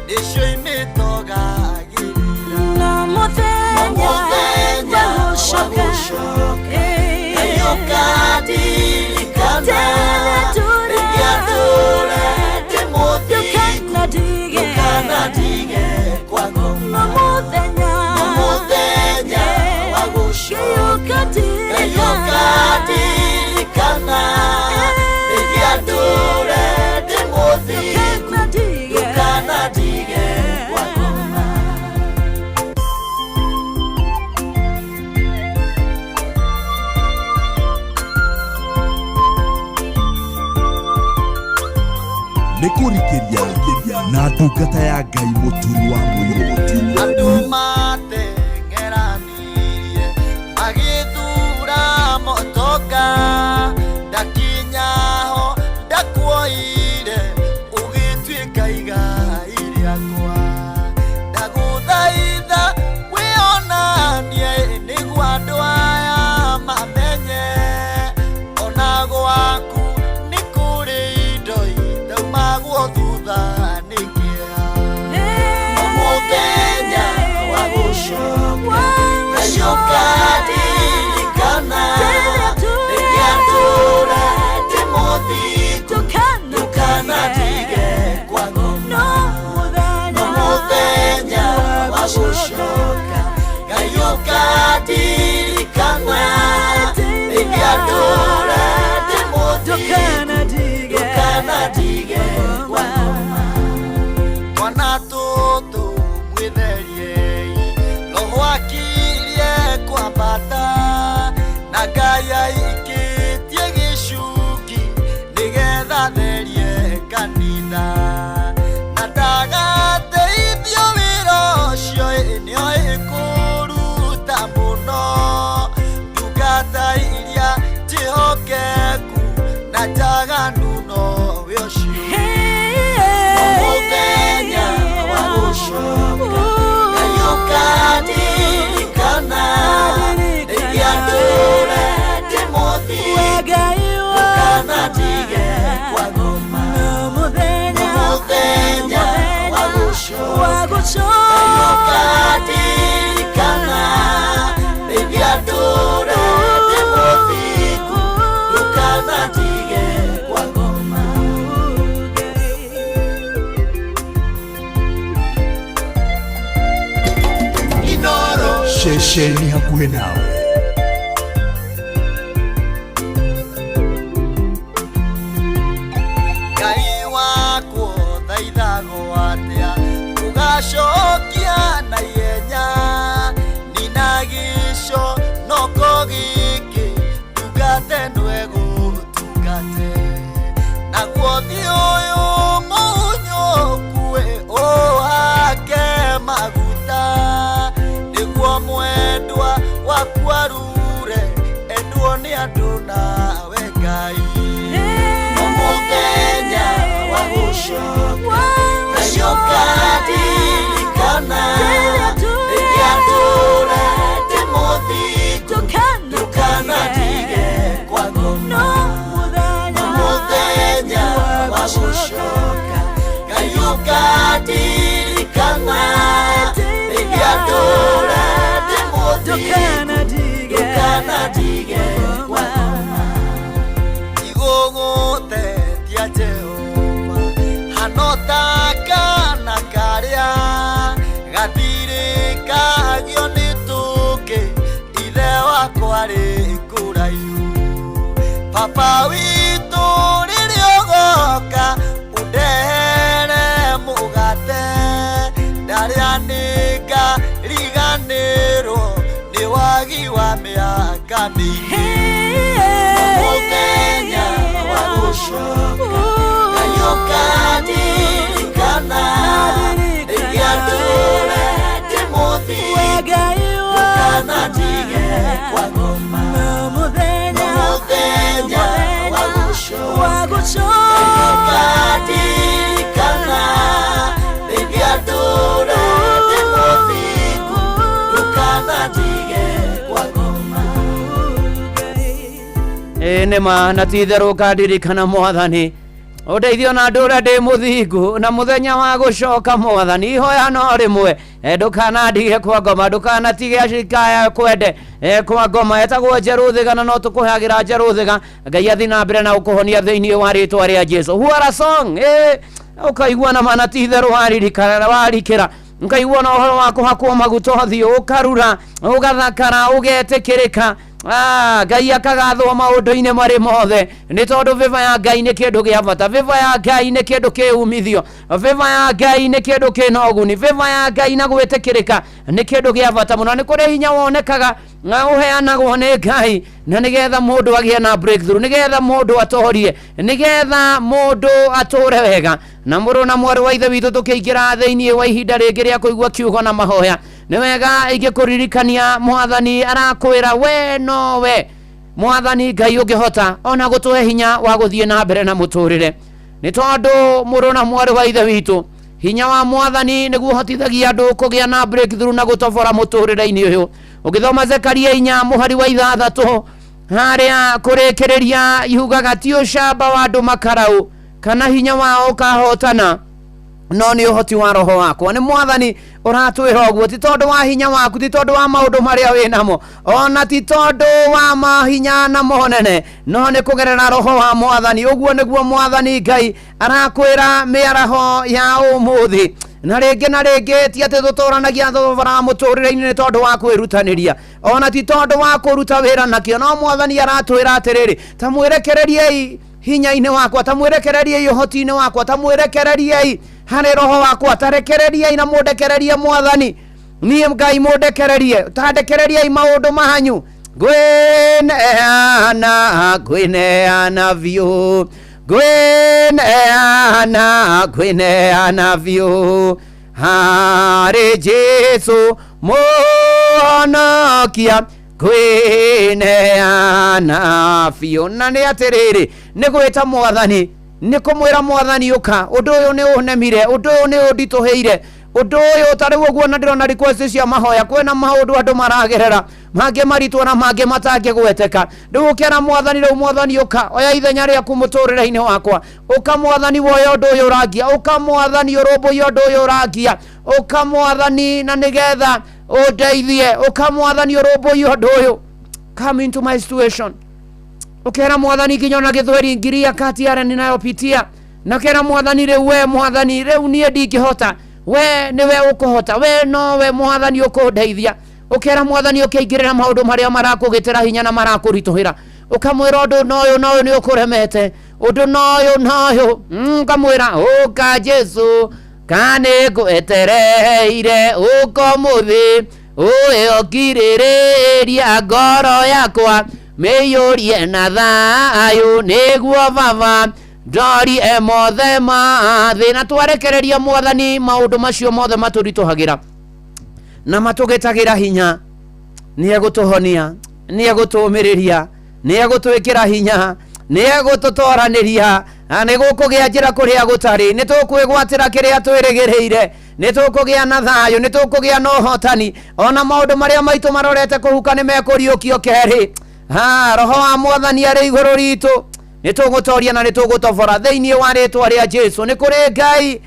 nĩcio imĩtogagĩrĩra
No
mũthenya
mũthenya
wa
wa gũcoka
gũcoka Ngai ũkandirikana rĩrĩa ndũra ndĩ mũthingu ndũkanatige kwa ngoma
no
mũthenya wa gũcoka Ngai ũkandirikana rĩrĩa ndũra ndĩ mũthingu ndũkanatige kwa ngoma.
Nĩ kũrikĩria na ndungata ya Ngai Mũturi wa Mũirũ.
Andũ mateng'eranagia Ndũre ndĩ mũthingu, ndũkanandige kwa ngoma. Twana tũtũ mwĩtheriei, roho akirie kwambata, na Ngai aikĩtie gĩcuki nĩgetha therie kanitha. Na ndagateithio wĩra ũcio ĩ, nĩoĩ kũruta mũno, ndungata iria njĩhokeku na njaganu nowe ũcio. Mũthenya wa gũcoka Ngai ũkandirikana, rĩrĩa ndũre ndĩ mũthingu, ndũkanandige kwa ngoma. Mũthenya wa gũcoka Ngai ũkandirikana, rĩrĩa ndũre ndĩ mũthingu, ndũkanandige kwa ngoma.
Ceceni hakuhĩ nawe.
Ngai wakwo thaithagwo atĩa ũgacokia na ihenya, nina gĩco noko gĩkĩ ndungate ndwegũtungate, naguo thiĩ ũyũ mũnyũkue ũhake maguta, nĩguo mwendwa waku arure endwo nĩ andũ nawe Ngai. Mũthenya wa gũcoka Ngai ũkandirikana, rĩrĩa ndũre ndĩ mũthingu, ndũkanandige kwa ngoma. Mũthenya wa gũcoka Ngai ũkandirikana, rĩrĩa ndũre ndĩ mũthingu, ndũkanandige kwa ngoma. Igũgũtetia Jehova hano ta kana karĩa gathirĩkagio nĩ tũkĩ, ithe wakwa arĩ kũraihu. Baba witũ rĩrĩa ũgoka ũndehere mũgate, ndarĩa nĩngariganĩrwo nĩ wagi wa mĩaka mĩingĩ. Mũthenya wa gũcoka Ngai ũkandirikana, rĩrĩa ndũre ndĩ mũthingu, ndũkanandige kwa ngoma. Mũthenya wa gũcoka Ngai ũkandirikana, rĩrĩa ndũre ndĩ mũthingu, ndũkanandige kwa ngoma.
Ĩ nĩma na ti itherũ ũkandirikana mwathani, ũndeithio na ndũre ndĩ mũthingu, na mũthenya wa gũcoka mwathani ihoya no rĩmwe, ndũkanandige kwa ngoma, ndũkanatige acikaya kwende kwa ngoma. Etagwo Njerũthĩga na no tũkũheagĩra Njerũthĩga. Ngai athi na mbere na gũkũhonia thĩinĩ wa rĩtwa rĩa Jesu. Huara song ũkaigua na mana ti itherũ waririkana warikĩra, ũkaigua na ũhoro wa kũhakwo maguta ũthiũ, ũkarura, ũgathakara, ũgetĩkĩrĩka. Ngai akagathwo maũndũ-inĩ marĩ mothe, nĩ tondũ vĩva ya Ngai nĩ kĩndũ gĩa bata, vĩva ya Ngai nĩ kĩndũ kĩ umithio, vĩva ya Ngai nĩ kĩndũ kĩna ũguni, vĩva ya Ngai na gwĩtĩkĩrĩka nĩ kĩndũ gĩa bata mũno. Nĩ kũrĩ hinya wonekaga na ũheanagwo nĩ Ngai, na nĩgetha mũndũ agĩe na breakthrough, nĩgetha mũndũ atorie, nĩgetha mũndũ atũre wega. Na mũrũ na mwarĩ wa ithe witũ, tũkĩingĩra thĩinĩ wa ihinda rĩngĩ rĩa kũigua kiugo na mahoya, nĩ wega ingĩkũririkania mwathani arakwĩra we nowe mwathani Ngai ũngĩhota ona gũtũhe hinya wa gũthiĩ na mbere na mũtũrĩre, nĩ tondũ mũrũ na mwarĩ wa ithe witũ, hinya wa mwathani nĩguo ũhotithagia andũ kũgĩa na breakthrough na gũtobora mũtũrĩre-inĩ ũyũ. Ũgĩthoma Zekaria 4 mũhari wa 6 harĩa kũrĩkĩrĩria yugaga ti ũcamba wa andũ makarau kana hinya wao ũkahotana, no nĩ ũhoti wa roho wakwa. Nĩ mwathani ũratwĩra ũguo, ti tondũ wa hinya waku, ti tondũ wa maũndũ marĩa wĩ namo, ona ti tondũ wa mahinya na monene, no nĩ kũgerera roho wa mwathani. Ũguo nĩguo mwathani Ngai arakwĩra mĩaraho ya ũmũthĩ. Na rĩngĩ na rĩngĩ ti atĩ tũtũranagia thogora mũtũrĩre-inĩ nĩ tondũ wa kwĩrutanĩria, ona ti tondũ wa kũruta wĩra nakĩo, no mwathani aratwĩra atĩrĩrĩ, ta mwĩrekereriei hinya-inĩ wakwa, ta mwĩrekereriei ũhoti-inĩ wakwa, ta mwĩrekereriei harĩ roho wakwa, ta rekereriei na mũndekererie mwathani niĩ Ngai, mũndekererie, ta ndekereriei maũndũ manyu. Ngwĩneana, ngwĩneana biũ, ngwĩneana, ngwĩneana biũ harĩ Jesu mũhonokia, ngwĩneana biũ. Na nĩ atĩrĩrĩ, nĩ gwĩta mwathani, nĩ kũmwĩra mwathani ũka, ũndũ ũyũ nĩ ũnemire, ũndũ ũyũ nĩ ũnditũhĩire, ũndũ ũyũ ta rĩu ũguo. Na ndĩrona request cia mahoya, kwĩna maũndũ andũ maragerera, mangĩ maritũ na mangĩ matangĩgweteka. Rĩu ũkera mwathani, rĩu mwathani ũka, oya ithenya rĩaku mũtũrĩre-inĩ wakwa, ũka mwathani woya ũndũ ũyũ ũrangia, ũka mwathani ũrũmbũiye ũndũ ũyũ ũrangia, ũka mwathani na nĩgetha ũndeithie, ũka mwathani ũrũmbũiye ũndũ ũyũ, come into my situation. Ũkera mwathani nginya ona gĩthweri ngiria kati yale ninayopitia, na kera mwathani rĩu, we mwathani rĩu niĩ ndingĩhota, we nĩwe ũkũhota, we nowe mwathani ũkũndeithia. Ũkera mwathani ũkĩingĩrĩra maũndũ marĩa marakũgĩtĩra hinya na marakũritũhĩra, ũkamwĩra ũndũ na ũyũ na ũyũ nĩ ũkũremete, ũndũ na ũyũ na ũyũ, ũkamwĩra ũka Jesu kanĩ ngwetereire, ũka ũmũthĩ ũyũ ngirĩrĩria ngoro yakwa mĩiyũrie na thayũ, nĩguo baba ndorie mothe ma thĩ. Na twarekereria mwathani maũndũ macio mothe matũritũhagĩra na matũgĩtagĩra hinya, nĩ egũtũhonia, nĩ egũtũũmĩrĩria, nĩ egũtwĩkĩra hinya, nĩ egũtũtoranĩria, na nĩ gũkũgĩa njĩra kũrĩa gũtarĩ. Nĩ tũkwĩgwatĩra kĩrĩa twĩrĩgĩrĩire, nĩ tũkũgĩa na thayũ, nĩ tũkũgĩa na ũhotani, ona maũndũ marĩa maitũ marorete kũhuka nĩ mekũriũkio kerĩ. Ha roho wa mwathani arĩ igũrũ ritũ, nĩ tũgũtoria na nĩ tũgũtobora thĩinĩ wa rĩtwa rĩa Jesu. Nĩ kũrĩ Ngai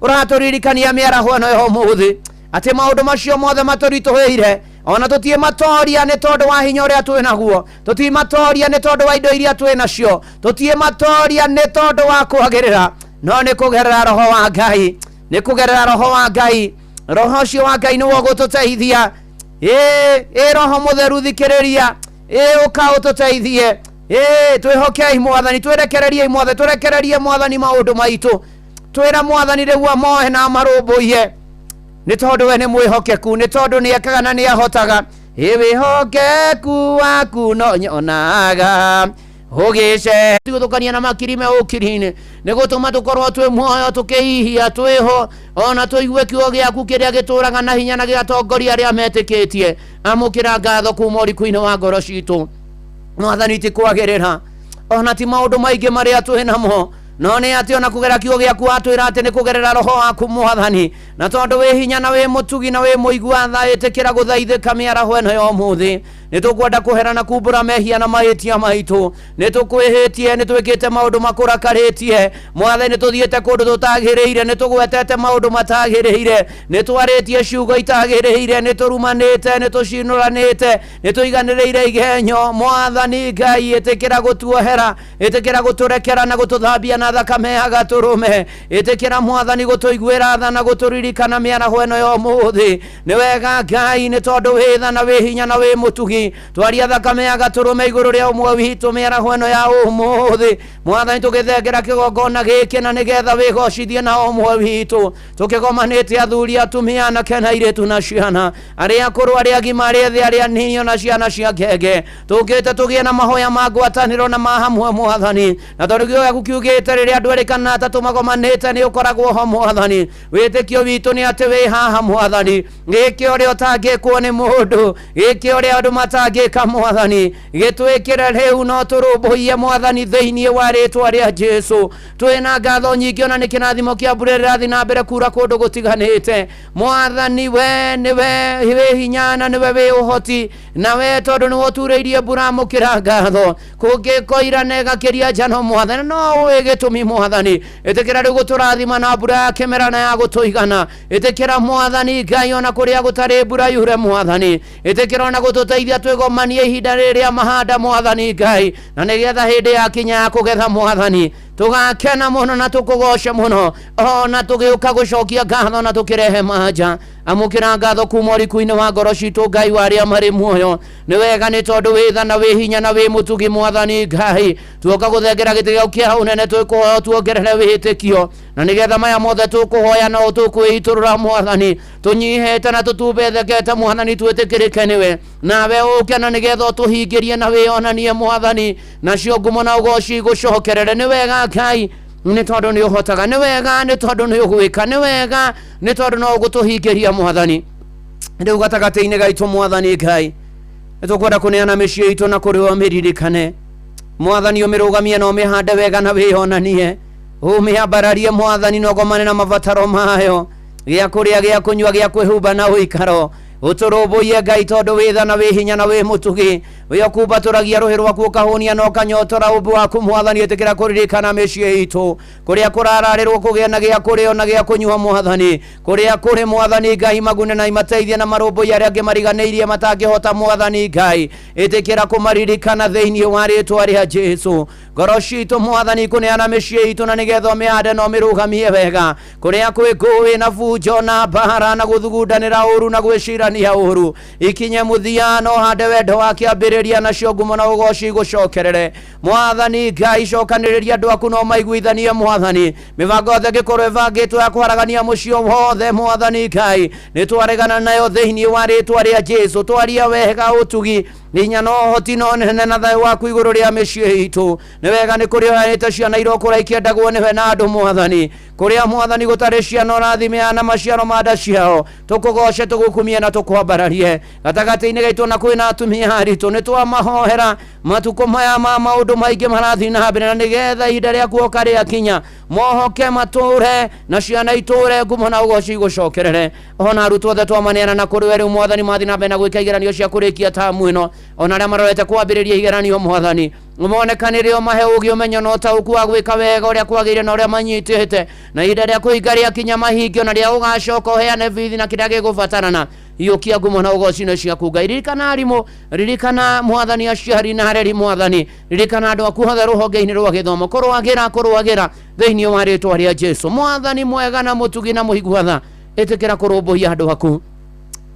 ũratũririkania mĩaraho ĩno ya ũmũthĩ atĩ maũndũ macio mothe matũritũhĩire, ona tũtiĩ matoria nĩ tondũ wa hinya ũrĩa twĩ naguo, tũtiĩ matoria nĩ tondũ wa indo iria twĩ nacio, tũtiĩ matoria nĩ tondũ wa kwagĩrĩra, no nĩ kũgerera roho wa Ngai, nĩ kũgerera roho wa Ngai. Roho ũcio wa Ngai nĩwe ũgũtũteithia. Ĩ roho mũtheru, thikĩrĩria, ĩ ũka ũtũteithie. Ĩ twĩhokei mwathani, twĩrekereriei mwathani, tũrekererie mwathani maũndũ maitũ, twĩra mwathani rĩu amoe na amarũmbũiye, nĩ tondũ we nĩ mwĩhokeku, nĩ tondũ nĩ ekaga na nĩ ahotaga. Ĩ wĩhokeku waku no nyonaga ũgĩce gũthũkania na makiri me ũkiri-inĩ, nĩ gũtũma tũkorwo twĩ muoyo, tũkĩhihia, twĩho, ona tũigue kiugo gĩaku kĩrĩa gĩtũraga na hinya na gĩgatongoria arĩa metĩkĩtie. Amũkĩra ngatho kuma ũriku-inĩ wa ngoro citũ mwathani. Ti kwagĩrĩra ona ti maũndũ maingĩ marĩa twĩ namo, no nĩ atĩ ona kũgera kiugo gĩaku watwĩra atĩ nĩ kũgerera roho waku mwathani, na tondũ wĩ hinya na wĩ mũtugi na wĩ mũigua tha, ĩtĩkĩra gũthaithĩka mĩaraho ĩno ya ũmũthĩ. Nĩ tũkwenda kũhera na kumbũra mehia na mahĩtia maitũ. Nĩ tũkwĩhĩtie, nĩ twĩkĩte maũndũ makũrakarĩtie mwathani, nĩ tũthiĩte kũndũ tũtagĩrĩire, nĩ tũgwetete maũndũ matagĩrĩire, nĩ twarĩtie ciugo itagĩrĩire, nĩ tũrumanĩte, nĩ tũcinũranĩte, nĩ tũiganĩrĩire igenyo. Mwathani Ngai, ĩtĩkĩra gũtuohera, ĩtĩkĩra gũtũrekera na gũtũthambia na thakame ya gatũrũme. Ĩtĩkĩra mwathani gũtũiguĩra tha na gũtũririkana mĩaraho ĩno ya ũmũthĩ. Nĩ wega Ngai, nĩ tondũ wĩ tha na wĩ hinya na wĩ mũtugi. Twaria thakame ya gatũrũme igũrũ rĩa ũmwe witũ mĩaraho ĩno ya ũmũthĩ mwathani, tũgĩthengera kĩgongona gĩkĩ na nĩgetha wĩgocithie na ũmwe witũ, tũkĩgomanĩte athuri, atumia, anake na airĩtu na ciana, arĩa akũrũ, arĩa agima, arĩa ethĩ, arĩa nini, ona ciana cia ngenge. Tũkĩte tũgĩe na mahoya ma ngwatanĩro na ma hamwe mwathani, na tondũ kiugo gĩaku kiugĩte rĩrĩa andũ erĩ kana atatũ magomanĩte nĩ ũkoragwo ho mwathani, wĩtĩkio witũ nĩ atĩ wĩ haha mwathani. Gĩke ũrĩa ũtangĩkwo nĩ mũndũ, gĩke ũrĩa andũ matangĩka mwathani, gĩtwĩkĩre rĩu no tũrũmbũiye mwathani thĩinĩ wa rĩtwa rĩa Jesu. Twĩna ngatho nyingĩ ona nĩ kĩrathimo kĩa mbura ĩrĩrathiĩ na mbere kura kũndũ gũtiganĩte mwathani. We nĩwe wĩ hinya na nĩwe wĩ ũhoti, na we tondũ nĩwe ũturĩirie mbura, amũkĩra ngatho. Kũngĩkoira na ĩgakĩria njano mwathani, no ũĩ gĩtũmi mwathani. Ĩtĩkĩra rĩu gũtũrathima na mbura ya kĩmera na ya gũtũigana. Ĩtĩkĩra mwathani Ngai ona kũrĩa gũtarĩ mbura yure mwathani, ĩtĩkĩra ona gũtũteithia. Teithia twĩgomanie ihinda rĩrĩa mahanda Mwathani Ngai, na nĩgetha hĩndĩ yakinya ya kũgetha Mwathani tũgakena mũno na tũkũgoce mũno, ona tũgĩũka gũcokia ngatho na tũkĩrehe manja. Amũkĩra ngatho kuma ũriku-inĩ wa ngoro citũ Ngai wa arĩa marĩ muoyo. Nĩ wega nĩ tondũ wĩ tha na wĩ hinya na wĩ mũtugi Mwathani Ngai. Tuoka gũthengera gĩtĩ gĩaku kĩa ũnene, twĩkũhoya tuongerere wĩtĩkio, na nĩgetha maya mothe tũkũhoya no tũkwĩitũrũra Mwathani, tũnyihĩte na tũtumbethekete Mwathani, twĩtĩkĩrĩke nĩwe, nawe ũke na nĩgetha ũtũhingĩrie na wĩonanie Mwathani, nacio ngumo na ũgoci igũcokerere. Nĩ wega Ngai nĩ tondũ nĩ ũhotaga, nĩ wega nĩ tondũ nĩ ũgwĩka, nĩ wega nĩ tondũ no ũgũtũhingĩria Mwathani. Rĩu gatagatĩ-inĩ gaitũ Mwathani Ngai, nĩ tũkwenda kũneana mĩciĩ itũ na kũrĩ ũmĩririkane Mwathani, ũmĩrũgamie na ũmĩhande wega na wĩonanie, ũmĩambararie Mwathani, na ũgomane na mabataro mayo, gĩa kũrĩa, gĩa kũnyua, gĩa kwĩhumba na ũikaro. Ũtũrũmbũiye Ngai, tondũ wĩ tha na wĩ hinya na wĩ mũtugi. Wĩ ũkumbatũragia rũhĩ rwaku ũkahũnia na ũkanyotora ũmbu waku Mwathani. Ĩtĩkĩra kũririkana mĩciĩ itũ, kũrĩa kũrararĩrwo kũgĩa na gĩa kũrĩa na gĩa kũnyua Mwathani, kũrĩa kũrĩ Mwathani Ngai magune na imateithie na marũmbũiye arĩa angĩ mariganĩirie matangĩhota Mwathani Ngai. Ĩtĩkĩra kũmaririkana thĩinĩ wa rĩtwa rĩa Jesu. Ngoro citũ Mwathani kũneana mĩciĩ itũ na nĩgetha ũmĩhande na ũmĩrũgamie wega, kũrĩa kwĩ ngũĩ na bunjo na mbara na gũthugundanĩra ũru na gwĩcirania ũru, ikinye mũthia na ũhande wendo wa kĩambĩrĩria, nacio ngumo na ũgoci igũcokerere Mwathani Ngai. Cokanĩrĩria andũ aku na ũmaiguithanie Mwathani. Mĩbango yothe ĩngĩkorwo ĩbangĩtwo ya kũharagania mũciĩ wothe Mwathani Ngai, nĩ twaregana nayo thĩinĩ wa rĩtwa rĩa Jesu. Twaria wega ũtugi hinya na ũhoti na ũnene na thayũ waku igũrũ rĩa mĩciĩ itũ. Nĩ wega nĩ kũrĩ ũheanĩte ciana irokũra ikĩendagwo nĩwe na andũ Mwathani. Kũrĩa Mwathani gũtarĩ ciana, ũrathime na maciaro ma nda ciao. Tũkũgoce, tũgũkumie na tũkwambararie gatagatĩ-inĩ gaitũ. Na kwĩna atumia aritũ, nĩ twamahoera matukũ maya ma maũndũ maingĩ marathiĩ na mbere, na nĩgetha ihinda rĩa kuoka rĩakinya mohoke matũre na ciana itũre, ngumo na ũgoci igũcokerere. Ona arutwo othe twamaneana na kũrĩ we rĩu Mwathani, mathiĩ na mbere na gwĩka igeranio cia kũrĩkia tamu ĩno, ona arĩa marorete kwambĩrĩria igeranio Mwathani, ũmonekanĩre, ũmahe ũgĩ, ũmenyo na ũtaũku wa gwĩka wega ũrĩa kwagĩrĩire na ũrĩa manyitĩte, na ihinda rĩa kũhinga rĩakinya mahingio, na rĩa ũgacoka ũheane bithi na kĩrĩa gĩgũbatarana. Hiũkia ngumo na ũgoci-inĩ ciaku Ngai. Ririkana arimũ, ririkana Mwathani aciari na areri Mwathani, ririkana andũ aku othe rũhonge-inĩ rwa gĩthomo. Kũrũagĩra, kũrũagĩra thĩinĩ wa rĩtwa rĩa Jesu. Mwathani mwega na mũtugi na mũigua tha, ĩtĩkĩra kũrũmbũiya andũ aku,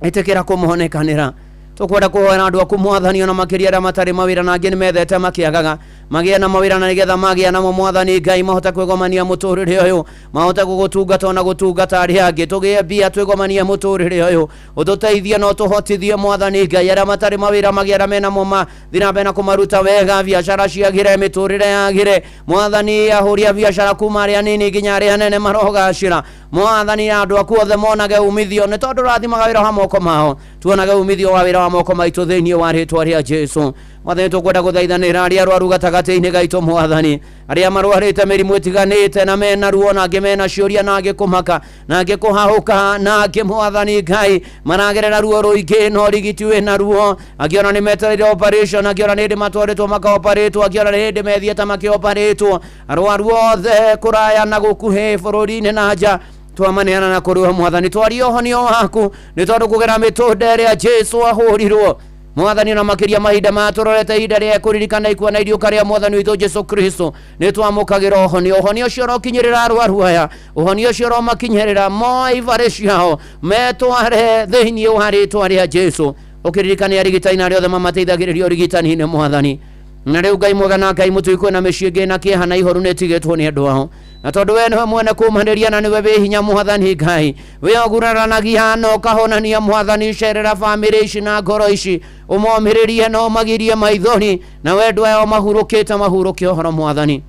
ĩtĩkĩra kũmonekanĩra. Tũkwenda kũhoera andũ aku Mwathani, ona makĩria arĩa matarĩ mawĩra na angĩ nĩ methete makĩagaga, magĩe na mawĩra, na nĩgetha magĩa namo Mwathani Ngai mahote kwĩgomania mũtũrĩre ũyũ, mahote gũgũtungata ona gũtungata arĩa angĩ. Tũgĩe mbia twĩgomanie mũtũrĩre ũyũ, ũtũteithie na ũtũhotithie Mwathani Ngai. Arĩa matarĩ mawĩra magĩe, arĩa mena mo mathiĩ na mbere na kũmaruta wega, biacara ciagĩre, mĩtũrĩre yagĩre Mwathani. Ahũri a biacara kuma arĩa anini nginya arĩa anene marogacĩra Mwathani. Andũ aku othe monage umithio, nĩ tondũ ũrathimaga wĩra wa moko mao. Tuonage umithio wa wĩra wa moko maitũ thĩinĩ wa rĩtwa rĩa Jesu. Mwathani, tũkwenda gũthaithanĩra arĩa arwaru gatagatĩ-inĩ gaitũ Mwathani, arĩa marwarĩte mĩrimũ ĩtiganĩte na mena ruo, na angĩ mena ciũria, na angĩ kũmaka, na angĩ kũhahũka, na angĩ Mwathani Ngai maragerera ruo rũingĩ na ũrigiti wĩna ruo. Angĩ ona nĩ metereire operation, angĩ ona nĩ hĩndĩ matwarĩtwo makaoparĩtwo, angĩ ona nĩ hĩndĩ methiĩte makĩoparĩtwo. Arwaru othe kũraya na gũkuhĩ, bũrũri-inĩ na nja, twamaneana na kũrĩ we Mwathani. Twaria ũhonio waku, nĩ tondũ kũgera mĩtũnda ĩrĩa Jesu ahũrirwo Mwathani, na makĩria mahinda maya tũrorete ihinda rĩa kũririkana ikua na iriũka rĩa Mwathani witũ Jesu Kristo, nĩ twamũkagĩra ũhonio. Ũhonio ũcio ũrokinyĩrĩra arwaru aya, ũhonio ũcio ũromakinyĩrĩra, moe ibarĩ ciao metware thĩinĩ wa rĩtwa rĩa Jesu. Ũkĩririkane arigitani na arĩa othe mamateithagĩrĩria ũrigitani-inĩ Mwathani. Na rĩu Ngai mwega na Ngai mũtui, kwĩna mĩciĩ ĩngĩ na kĩeha na ihoru nĩ ĩtigĩtwo nĩ andũ ao, na tondũ we nĩwe mwene kũmanĩria na nĩwe wĩ hinya Mwathani Ngai, wĩ ũguraranagia na ũkahonania Mwathani, cerera bamĩrĩ ici na ngoro ici, ũmomĩrĩrie na ũmagirie maithori, na wendo aya mahurũkĩte mahurũke ũhoro Mwathani.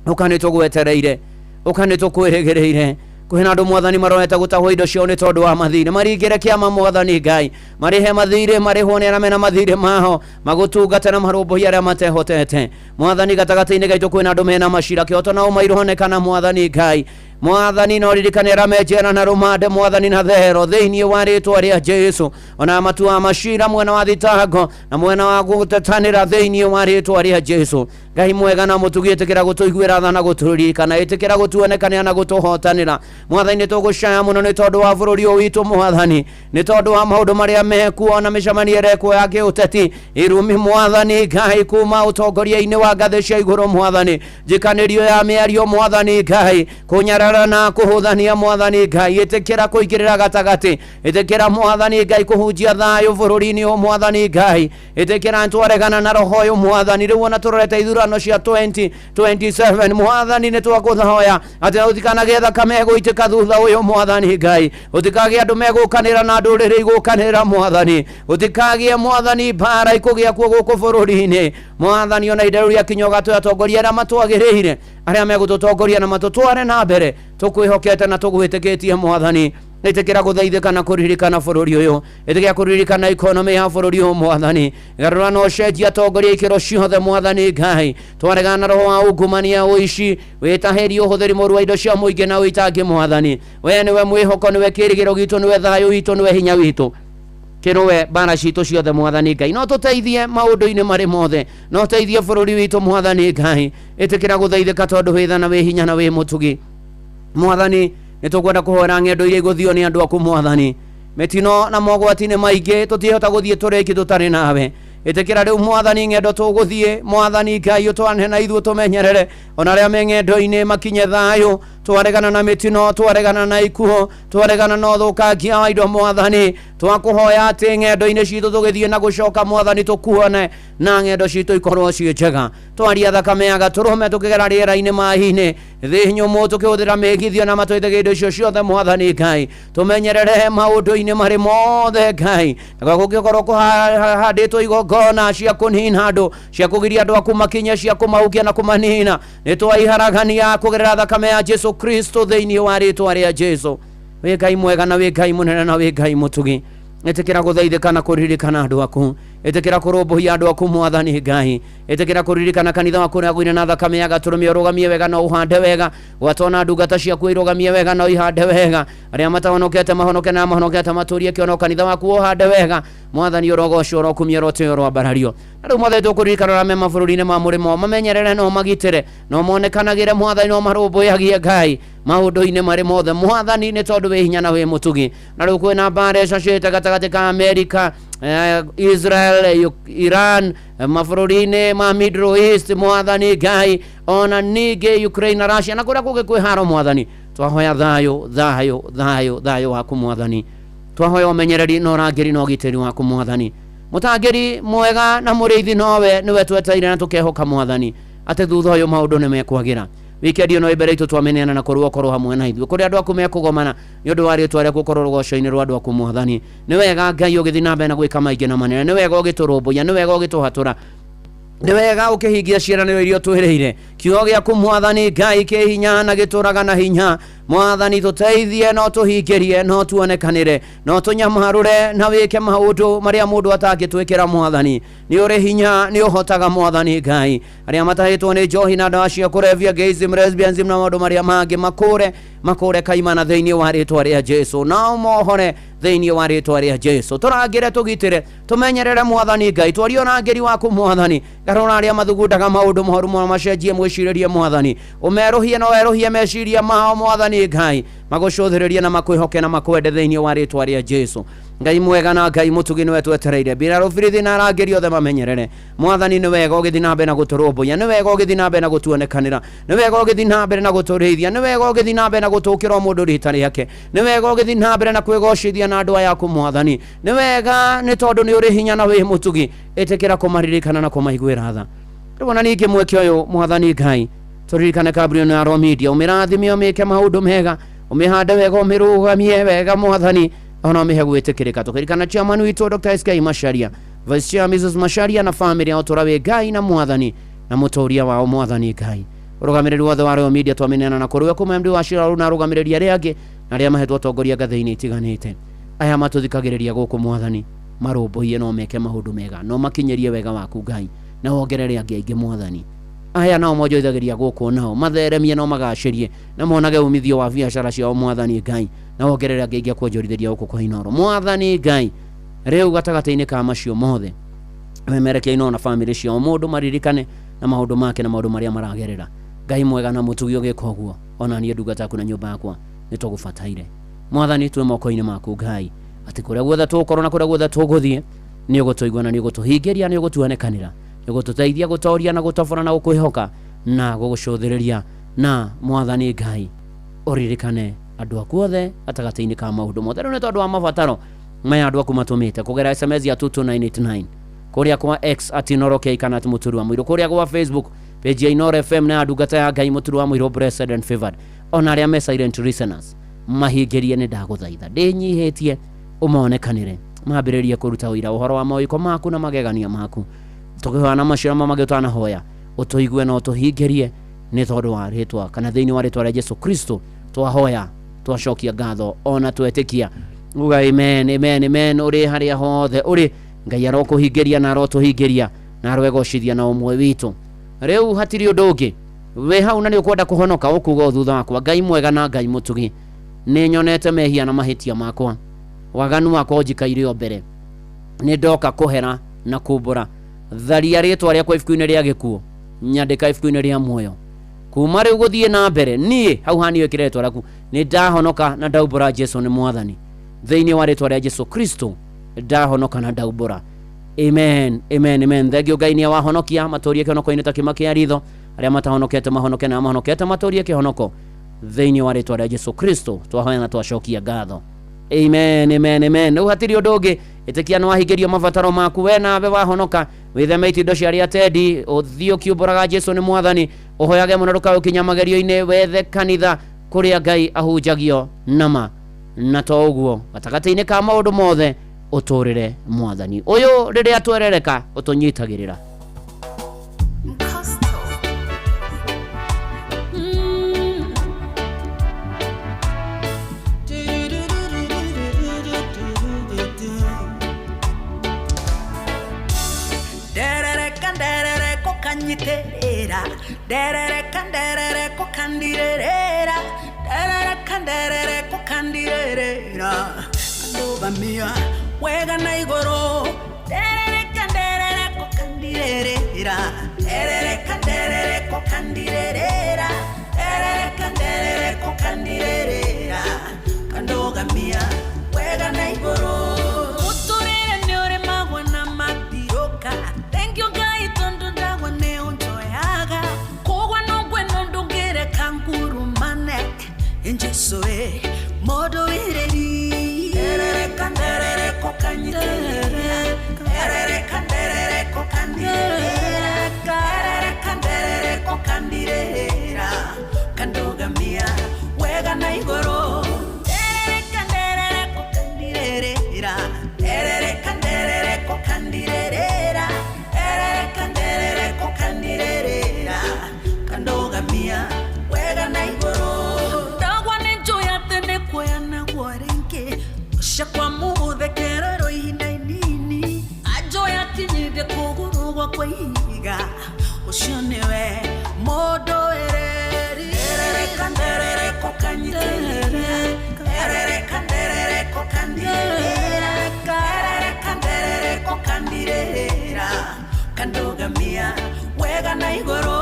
Ũka nĩ tũgwetereire, ũka nĩ tũkwĩrĩgĩrĩire. Kwĩna andũ Mwathani marorete gũtahwo indo ciao nĩ tondũ wa mathirĩ, maringĩre kĩama Mwathani Ngai, marĩhe mathirĩ, marĩhwo nĩ arĩa mena mathirĩ mao, magũtungate na marũmbũiye arĩa matehotete Mwathani. Gatagatĩ-inĩ gaitũ kwĩna andũ mena macira, kĩhoto na ũma ironekana Mwathani Ngai. Mwathani no ririkane arĩa me njera na rũmande Mwathani na thero thĩinĩ wa rĩtwa rĩa Jesu. Ona matua macira mwena wa thitango na mwena wa gũtetanĩra thĩinĩ wa rĩtwa rĩa Jesu. Ngai mwega na mũtugi, ĩtĩkĩra gũtũiguĩra tha na gũtũririkana, ĩtĩkĩra gũtuonekanĩra na gũtũhotanĩra. Mwathani nĩ tũgũcaya mũno nĩ tondũ wa bũrũri ũyũ witũ Mwathani, nĩ tondũ wa maũndũ marĩa mekuo na mĩcemanio ĩrekwo ya kĩũteti, irumi Mwathani Ngai kuma ũtongoria-inĩ wa ngathĩ cia igũrũ Mwathani, njikanĩrio ya mĩario Mwathani Ngai, kũnyarara na kũhũthania Mwathani Ngai, ĩtĩkĩra kũingĩrĩra gatagatĩ, ĩtĩkĩra Mwathani Ngai kũhunjia thayũ bũrũri-inĩ ũyũ Mwathani Ngai, ĩtĩkĩra nĩtwaregana na roho ũyũ Mwathani. Rĩu ona tũrorete ithurano cia 2027 Mwathani nĩ twakũhoya atĩ gũtikanagĩe thakame ĩgũitĩka thutha ũyũ Mwathani Ngai, gũtikagĩe andũ megũkanĩra na ndũrĩrĩ igũkanĩra Mwathani, gũtikagĩe Mwathani mbara ikũgĩa kuo gũkũ bũrũri-inĩ Mwathani. Ona ihinda rĩu rĩakinya ũgatũhe atongoria arĩa matwagĩrĩire, arĩa megũtũtongoria na matũtware na mbere, tũkwĩhokete na tũgwĩtĩkĩtie Mwathani. Ĩtĩkĩra gũthaithĩka na kũririkana bũrũri ũyũ, ĩtĩkĩra kũririkana ikonomĩ ya bũrũri ũyũ Mwathani. Garũra na ũcenjie atongoria ikĩro ciothe Mwathani Ngai. Twaregana na roho wa ungumania, ũici, wĩtahĩri, ũhũthĩri mũru wa indo cia mũingĩ na ũitangi Mwathani. We nĩwe mwĩhoko, nĩwe kĩĩrĩgĩrĩro gitũ, nĩwe thayũ witũ, nĩwe hinya witũ. Kĩrũwe mbara citũ ciothe Mwathani Ngai, no tũteithie maũndũ-inĩ marĩ mothe, no teithie bũrũri witũ Mwathani Ngai. Ĩtĩkĩra gũthaithĩka tondũ wĩ tha na wĩ hinya na wĩ mũtugi Mwathani. Nĩ tũkwenda kũhoera ng'endo iria igũthio nĩ andũ aku Mwathani. Mĩtino na mogwati nĩ maingĩ, tũtihota gũthiĩ tũrĩ tũtarĩ nawe. Ĩtĩkĩra rĩu Mwathani ng'endo tũgũthiĩ Mwathani Ngai, ũtwane na ithuĩ tũmenyerere, ona arĩa me ng'endo-inĩ makinye thayũ. Twaregana na mĩtino, twaregana na ikuũ, twaregana na ũthũkangia wa indo Mwathani. Twakũhoya atĩ ng'endo-inĩ citũ tũgĩthiĩ na gũcoka Mwathani tũkuone na ng'endo citũ ikorwo ciĩ njega. Twaria thakame ya gatũrũme tũkĩgera rĩera-inĩ, maĩ-inĩ, thĩ nyũmũ, tũkĩhũthĩra mĩgithio na matũĩte indo icio ciothe Mwathani Ngai. Tũmenyerere maũndũ-inĩ marĩ mothe Ngai, na gũngĩkorwo kũhandĩtwo igongona cia kũnina andũ, cia kũgiria andũ aku makinye, cia kũmahukia na kũmanina, nĩ twaiharagania kũgerera thakame ya Jesu Kristo thĩinĩ wa rĩtwa rĩa Jesu. Wĩ Ngai mwega na wĩ Ngai mũnene na wĩ Ngai mũtugi. Ĩtĩkĩra gũthaithĩka na kũririkana andũ aku, ĩtĩkĩra kũrũmbũiya andũ aku Mwathani Ngai, ĩtĩkĩra kũririkana kanitha waku ũrĩa gwĩna na thakame ya gatũrũme, ũrũgamie wega na ũhande wega, gwatona ndungata ciaku irũgamie wega na ũihande wega, arĩa matahonokete mahonoke na mahonokete matũrie kĩono, kanitha waku ũhande wega Mwathani, ũrogocwo, ũrokumio, ũrotĩo, ũroambarario. Na rĩu Mwathani tũkũririkana arĩa me mabũrũri-inĩ ma mũrĩmo, mamenyerere no magitĩre, no monekanagĩre Mwathani, no marũmbũyagie Ngai maũndũ-inĩ marĩ mothe Mwathani, nĩ tondũ wĩ hinya na wĩ mũtugi. Na rĩu kwĩna mbara ĩcacĩte gatagatĩ ka Amerika, Israel, Iran, mabũrũri-inĩ ma Middle East Mwathani Ngai, ona ningĩ Ukraine na Russia na kũrĩa kũngĩ kwĩ haro Mwathani. Twahoya thayũ, thayũ, thayũ, thayũ waku Mwathani. Twahoya ũmenyereri na ũrangĩri na ũgitĩri waku Mwathani. Mũtangĩri mwega na mũrĩithi nowe nĩwe twetereire na tũkehoka Mwathani atĩ thutha ũyũ maũndũ nĩ mekwagĩra. Wikendi ĩno ĩ mbere itũ twameneana na kũrũa ũkorwo hamwe na ithuĩ kũrĩa andũ aku mekũgomana nĩ ũndũ wa rĩtwa rĩaku ũkorwo rũgoco-inĩ rwa andũ aku Mwathani. Nĩ wega Ngai ũgĩthiĩ na mbere na gwĩka maingĩ na manene, nĩ wega ũgĩtũrũmbũiya, nĩ wega ũgĩtũhatũra, nĩ wega ũkĩhingia ciĩranĩro iria ũtwĩrĩire. Kiugo gĩaku Mwathani Ngai kĩ hinya na gĩtũraga na hinya Mwathani. Tũteithie no tũhingĩrie, no tuonekanĩre, no tũnyamarũre na wĩke maũndũ marĩa mũndũ atangĩtwĩkĩra Mwathani. Nĩ ũrĩ hinya, nĩ ũhotaga Mwathani Ngai. Arĩa matahĩtwo nĩ njohi na ndawa cia kũrebia, gayism, lesbianism na maũndũ marĩa mangĩ, makũre, makũre kaimana thĩinĩ wa rĩtwa rĩa Jesu, nao mohore thĩinĩ wa rĩtwa rĩa Jesu. Tũrangĩre, tũgitĩre, tũmenyerere Mwathani Ngai. Twarie ũrangĩri waku Mwathani. Garũra arĩa mathugundaga maũndũ moru mũno, macenjie mwĩcirĩrie Mwathani, ũmerũhie na werũhie meciria mao Mwathani Ngai, magũcũthĩrĩrie na makwĩhoke na makwende thĩinĩ wa rĩtwa rĩa Jesu. Ngai mwega na Ngai mũtugi, nĩwe twetereire. Mbirarũ birithi na arangĩri othe mamenyerere Mwathani. Nĩ wega ũgĩthiĩ na mbere na gũtũrũmbũiya, nĩ wega ũgĩthiĩ na mbere na gũtuonekanĩra, nĩ wega ũgĩthiĩ na mbere na gũtũrĩithia, nĩ wega ũgĩthiĩ na mbere na gũtũkĩra o mũndũ rita rĩake, nĩ wega ũgĩthiĩ na mbere na kwĩgocithia na andũ aya aku Mwathani. Nĩ wega nĩ tondũ nĩ ũrĩ hinya na wĩ mũtugi. Ĩtĩkĩra kũmaririkana na kũmaiguĩra tha. Rĩu ona ningĩ mweke ũyũ Mwathani Ngai, tũririkane kambuni ĩno ya Royal Media, ũmĩrathime, ũmĩke maũndũ mega, ũmĩhande wega, ũmĩrũgamie wega Mwathani, ona ũmĩhe gwĩtĩkĩrĩka. Tũkĩririkana chairman witũ Dr. SK Macharia, Vice Chair Mrs. Macharia na family yao, tũra wĩ Ngai na Mwathani na mũtũria wao Mwathani Ngai. Ũrũgamĩrĩri wothe wa Royal Media twameneana na kũrĩ we kuma MD wa Shiraru na arũgamĩrĩri arĩa angĩ na arĩa mahetwo atongoria ngathĩ-inĩ itiganĩte, aya matũthikagĩrĩria gũkũ Mwathani, marũmbũiye no meke maũndũ mega, no makinyĩrie wega waku Ngai, na wongerere angĩ aingĩ Mwathani. Aya nao monjoithagĩria gũkũ nao matheremie na magacĩrie na monage umithio wa biacara ciao, Mwathani Ngai, na wongerere angĩ aingĩ a kuonjorithĩria gũkũ kwa Inooro, Mwathani Ngai. Rĩu gatagatĩ-inĩ ka macio mothe, memerekia Inooro na bamĩrĩ ciao, mũndũ maririkane na maũndũ make na maũndũ marĩa maragerera. Ngai mwega na mũtugi, ũgĩka ũguo, ona niĩ ndungata yaku na nyũmba yakwa nĩ tũgũbataire. Mwathani, twĩ moko-inĩ maku Ngai, atĩ kũrĩa guothe tũgũkorwo na kũrĩa guothe tũgũthiĩ, nĩ ũgũtũigua na nĩ ũgũtũhingĩria, nĩ ũgũtuonekanĩra, nĩ ũgũtũteithia gũtoria na gũtobora na gũkwĩhoka na gũgũcũthĩrĩria. Na Mwathani Ngai, ũririkane andũ aku othe gatagatĩ-inĩ ka maũndũ mothe. Rĩu nĩ tondũ wa mabataro maya andũ aku matũmĩte kũgerera SMS ya 22989, kũrĩa kwa X at Inooro K kana at Mũturi wa Mũirũ, kũrĩa gwa Facebook page ya Inooro FM na ya ndungata ya Ngai Mũturi wa Mũirũ, blessed and favored, ona arĩa me silent listeners, mahingĩrie. Nĩ ndagũthaitha ndĩnyihĩtie, ũmonekanĩre, mambĩrĩrie kũruta ũira ũhoro wa mawĩko maku na magegania maku. Tũkĩhoya na macio na mangĩ ũtanahoya, ũtũigue na ũtũhingĩrie, nĩ tondũ wa rĩtwa kana thĩinĩ wa rĩtwa rĩa Jesu Kristo twahoya, twacokia ngatho ona twetĩkia. Uga amen, amen, amen. Ũrĩ harĩa hothe ũrĩ, Ngai arokũhingĩria na arotũhingĩria na aroegocithia na ũmwe witũ. Rĩu hatirĩ ũndũ ũngĩ, wĩ hau na nĩ ũkwenda kũhonoka, ũkuga o thutha wakwa: Ngai mwega na Ngai mũtugi, nĩ nyonete mehia na mahĩtia makwa, waganu wakwa ũnjikaire o mbere. Nĩ ndoka kũhera na kumbũra. Tharia rĩtwa rĩakwa ibuku-inĩ rĩa gĩkuũ, nyandĩka ibuku-inĩ rĩa muoyo. Kuma rĩu gũthiĩ na mbere, niĩ hau hani wĩkĩre rĩtwa rĩaku, nĩ ndahonoka na ndaumbũra Jesu nĩ Mwathani. Thĩinĩ wa rĩtwa rĩa Jesu Kristo ndahonoka na ndaumbũra. Amen, amen, amen. Thengio Ngai nĩ wahonokia, matũrie kĩhonoko-inĩ ta kĩma kĩa ritho. Arĩa matahonokete mahonoke, na mahonokete matũrie kĩhonoko. Thĩinĩ wa rĩtwa rĩa Jesu Kristo twahoya na twacokia ngatho. Amen, amen, amen. Rĩu hatirĩ ũndũ ũngĩ, ĩtĩkia nĩ wahingĩrio mabataro maku, we nawe wahonoka. Wĩtheme itindo cia arĩa atendi, ũthiĩ ũkiumbũraga Jesu nĩ Mwathani, ũhoyage mũno ndũkae ũkinya magerio-inĩ, wethe kanitha kũrĩa Ngai ahunjagio nama, na to ũguo, gatagatĩ-inĩ ka maũndũ mothe ũtũrĩre Mwathani ũyũ. Rĩrĩa twerereka, ũtũnyitagĩrĩra.
Nderereka, nderereko kanyiterera, nderereka, nderereko kandirerera, nderereka, nderereko kandirerera, ndũgamia wega na igũrũ. Nderereka, nderereko kandirerera, nderereka, nderereko kandirerera, nderereka, nderereko kandirerera, kandũgamia wega na igũrũ. Mũtũrĩre nĩ ũrĩmagwo na matirũka. Thank you Ngai tondũ ndagwa nĩ ũnjoyaga kũgwa no ngweno, ndũngĩreka ngurumane. Jesu ĩ mũndũ wĩrĩri. Nderereka, nderereko kanyitĩrĩra, nderereka, nderereko kandirĩrĩra, nderereka, nderereko kandirĩrĩra, kandũgamia wega na igũrũ. Nderereka, nderereko kandirĩrĩra, nderereka, nderereko kandirĩrĩra, nderereka, nderereko kandirĩrĩra, kandũgamia wega na igũrũ. Ndagwa nĩ njũĩ atĩ nĩ kuoya naguo rĩngĩ ũcakwa mũthekererwo ihinda inini, anjoya akinyithie kũgũrũ gwakwa ihiga, ũcio nĩwe mũndũ ĩreri. Nderereka, nderereko kanyitĩrĩra, nderereka, nderereko kandirĩrĩra, nderereka, nderereko kandirĩrĩra, kandũgamia wega na igũrũ.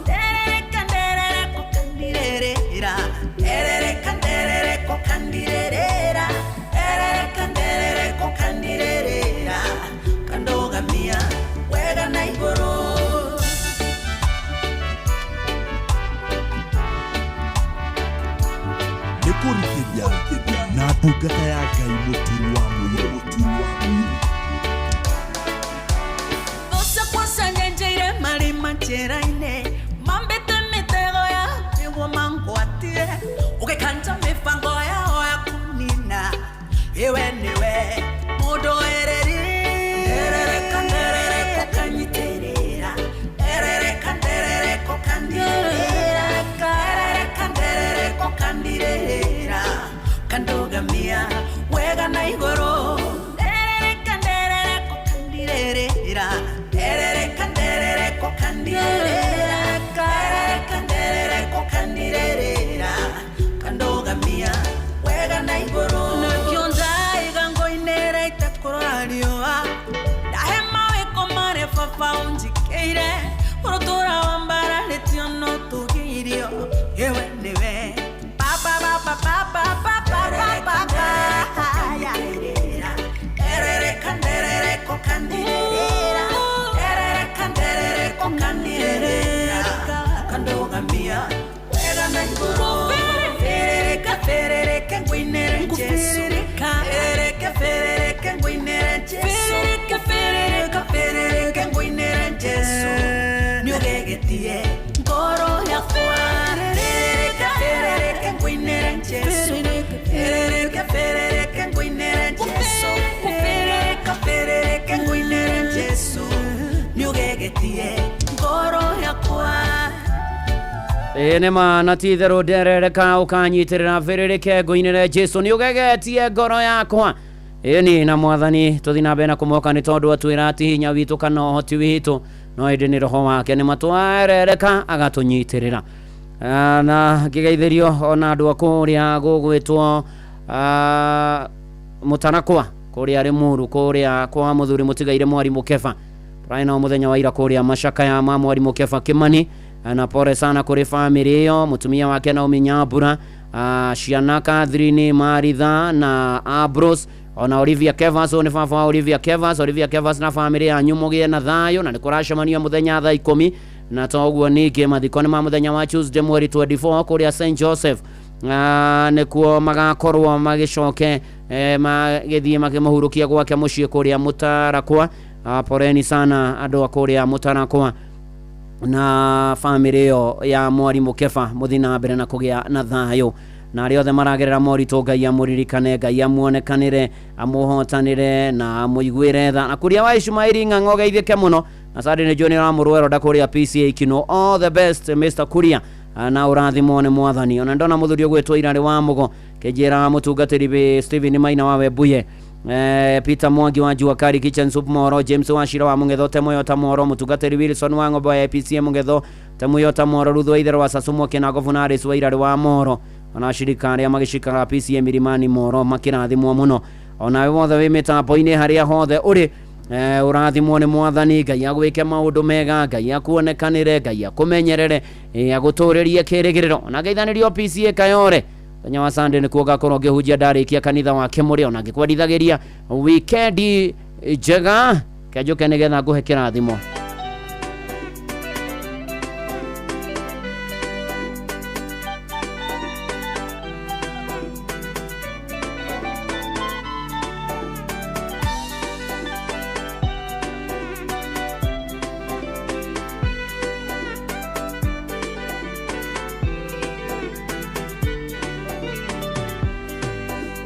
Nderereka, nderereko kandirĩrĩra, nderereka, nderereko kandirĩrĩra, nderereka, nderereko kandirĩrĩra, kandũgamia wega na igũrũ.
Nĩ kũrikĩria na ndungata ya Ngai Mũturi wa Mũirũ, Mũturi wa Mũirũ.
Thũ ciakwa cianyenjeire marima njĩra-inĩ, mambĩte mĩtego ya nĩguo mangwatie, ũgĩkanja mĩbango yao ya kũnina. Iwe nĩwe mũndũ ĩrĩri. Nderereka, nderereko kanyitĩrĩra, nderereka, nderereko kandirĩrĩra, nderereka, nderereko kandirĩrĩra, kandũgamia wega na igũrũ. Nderereka, nderereko kandirĩrĩra, nderereka, nderereko kandirĩrĩra. Ũkandũgamia wega na igũrũ. Ferereka, ferereke ngũinĩre Jesũ. Ferereke, ferereke ngũinĩre Jesũ. Ferereka, ferereke ngũinĩre Jesũ. Nĩũgegetie ngoro yakwa. Ferereka, ferereke ngũinĩre Jesũ. Ferereke, ferereke ngũinĩre Jesũ. Ferereka, ferereke ngũinĩre Jesũ. Nĩũgegetie ngoro yakwa.
Ĩĩ nĩ ma na ti itherũ nderereka ũkanyitĩrĩra bĩrĩrĩke ngũinĩre Jesũ nĩ ũgegetie ngoro yakwa. Ĩni na mwathani tũthiĩ na mbere na kũmwoka nĩ tondũ atwĩra ti hinya witũ kana ũhoti witũ no ĩndĩ nĩ roho wake nĩ matwarereka agatũnyitĩrĩra. Na ngĩgeithĩrio ona andũ a kũrĩa gũgwĩtwo Mũtarakwa kũrĩa Rĩmuru kũrĩa kwa mũthuri mũtigaire mwarimũ Keba tũrarĩ nao mũthenya wa ira kũrĩa macakaya ma mwarimũ Keba Kĩmani. Na pole sana kũrĩ famĩlĩ ĩyo mũtumia wake Naomi Nyambura, ciana Catherine Maritha na Ambrose ona Olivia Kevas ũyũ nĩ baba wa Olivia Kevas. Olivia Kevas na famĩlĩ yanyu mũgĩe na thayũ na nĩ kũracemanio mũthenya thaa 10 na toguo ningĩ mathiko nĩ ma mũthenya wa Tuesday mweri 24 kũrĩa St Joseph nĩkuo magakorwo magĩcoke magĩthiĩ makĩmũhurũkia gwake mũciĩ kũrĩa Mũtarakwa. Poleni sana andũ a kũrĩa Mũtarakwa na famĩlĩ ĩyo ya mwarimũ Keba mũthiĩ na mbere na kũgĩa na thayũ na arĩa othe maragerera moritũ Ngai amũririkane Ngai amuonekanĩre amũhotanĩre na amũiguĩre tha. Na kũrĩa wa Ishumaili Ng'ang'o geithĩke mũno na Sunday nĩ njũĩ nĩ ũramũrwerwo nda kũrĩa PCA Kino. All the best Mr Kuria na ũrathimwo nĩ mwathani. Ona ndona mũthuri ũgwĩtwo Irarĩ wa Mũgo kĩnjĩra mũtungatĩri Stephen Maina wa Webuye, Peter Mwangi wa Jua Kali Kitchen Soup Moro, James wa Shira wa Mũng'etho Temoyota Moro, mũtungatĩri Wilson wa Ng'ombe wa APCM Mũng'etho Temoyota Moro, Ruthu wa Itherũ wa Sasumo Kĩnagobu na Aris wa Irarĩ wa Moro, ona ashirika arĩa magĩcikaga PCM Milimani Moro makĩrathimwo mũno. Onawe wothe wĩ mĩtambo-inĩ harĩa hothe ũrĩ ũrathimwo nĩ mwathani Ngai agwĩke maũndũ mega Ngai akuonekanĩre Ngai akũmenyerere agũtũrĩrie kĩrĩgĩrĩro. Ona ngeithanĩrio PCA Kayore mũthenya wa Sunday nĩkuo ngakorwo ngĩhunjia ndarĩkia kanitha wa Kĩmũrĩ. Ona ngĩkwendithagĩria wikendi njega kenjũke nĩgetha ngũhe kĩrathimo.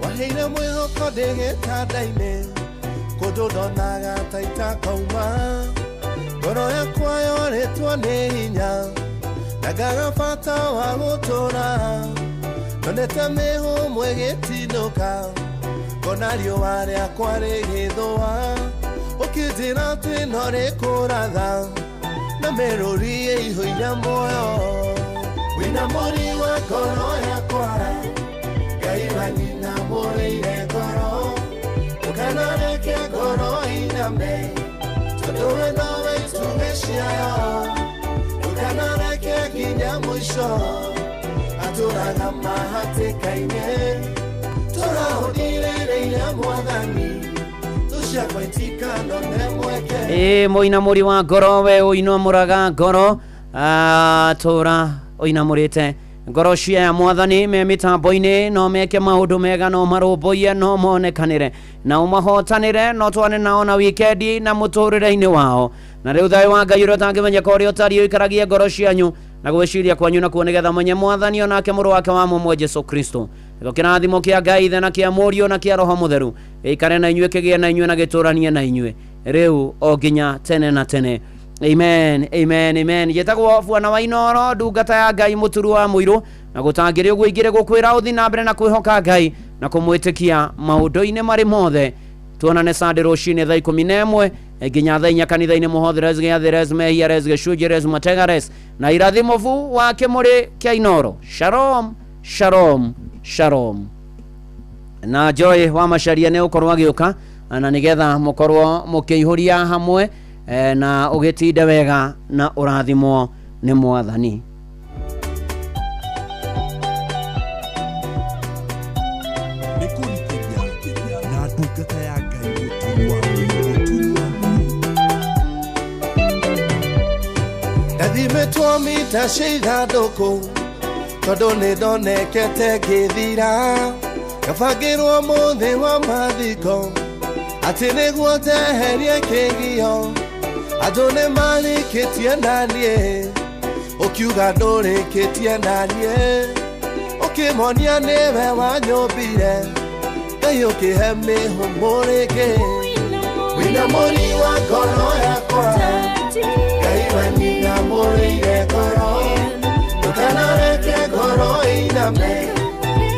Waheire mwĩhoko ndĩ gĩtanda-inĩ kũndũ ndonaga ta itakauma ngoro yakwa yorĩtwo nĩ hinya na ngaga bata wa gũtũũra nonete mĩhũmũ ĩgĩtinũka ngona riũa rĩakwa rĩgĩthũa ũkĩnjĩra atĩ no rĩkũratha na mĩrũri ĩihũire muoyo wĩna mũri wa ngoro yakwa Ngai wanyina mũrĩire ngoro ndũkanareke ngoro iname tondũ we nowe itugĩ ciayo ndũkanareke nginya mũico atũraga mahatĩka-inĩ tũrahũthirĩrĩire mwathani tũciakwa itikanone mweke.
Ĩĩ mũinamũri wa ngoro we ũinamũraga ngoro tũra ũinamũrĩte ngoro cia mwathani me mĩtambo-inĩ no meke maũndũ mega no marũmbũiye no monekanĩre na ũmahotanĩre no twane nao na wikendi na mũtũrĩre-inĩ wao. Na rĩu thayũ wa Ngai ũrĩa ũtangĩmenyeka ũrĩa ũtariĩ ũikaragie ngoro cianyu na gwĩciria kwanyu nakuo nĩgetha menye mwathani onake mũrũ wake wa mũmwe Jesũ Kristo. Nĩkĩo kĩrathimo kĩa Ngai Ithe na kĩa Mũriũ na kĩa Roho Mũtheru gĩikare na inyuĩ kĩgĩe na inyuĩ na gĩtũranie na inyuĩ rĩu o nginya tene na tene. Amen, amen, amen. Njĩtagwo Bwana wa Inooro ndungata ya Ngai mũturu wa mũirũ na gũtangĩrĩ ũguo ingĩrĩ gũkwĩra ũthiĩ na mbere na kwĩhoka Ngai na kũmwĩtĩkia maũndũ-inĩ marĩ mothe. Tuonane Sunday rũcinĩ thaa 11 nginya thaa 4 kanitha-inĩ Mũhotheres Gĩathĩres Mehiares Gĩcunjĩres Mategares na irathimo bu wa Kĩmũrĩ kĩa Inooro. Shalom, shalom, shalom. Na Joy wa Macharia nĩ ũkorwo agĩũka na nĩgetha mũkorwo mũkĩihũria hamwe na ũgĩtinde wega na ũrathimwo nĩ mwathani.
Na ndungata ya Ngai mũturi wa mũirũ.
Ndathimĩtwo mita cia ithandũkũ tondũ nĩ ndonekete ngĩthira ngabangĩrwo mũthĩ wa mathiko atĩ nĩguo njeherie kĩgio andũ nĩ marĩkĩtie naniĩ ũkiuga ndũrĩkĩtie naniĩ ũkĩmonia nĩwe wanyũmbire Ngai ũkĩhe mĩhũmũ rĩngĩ wĩna mũri wa ngoro yakwa Ngai wanyinamũrĩire ngoro ndũkanareke ngoro ĩiname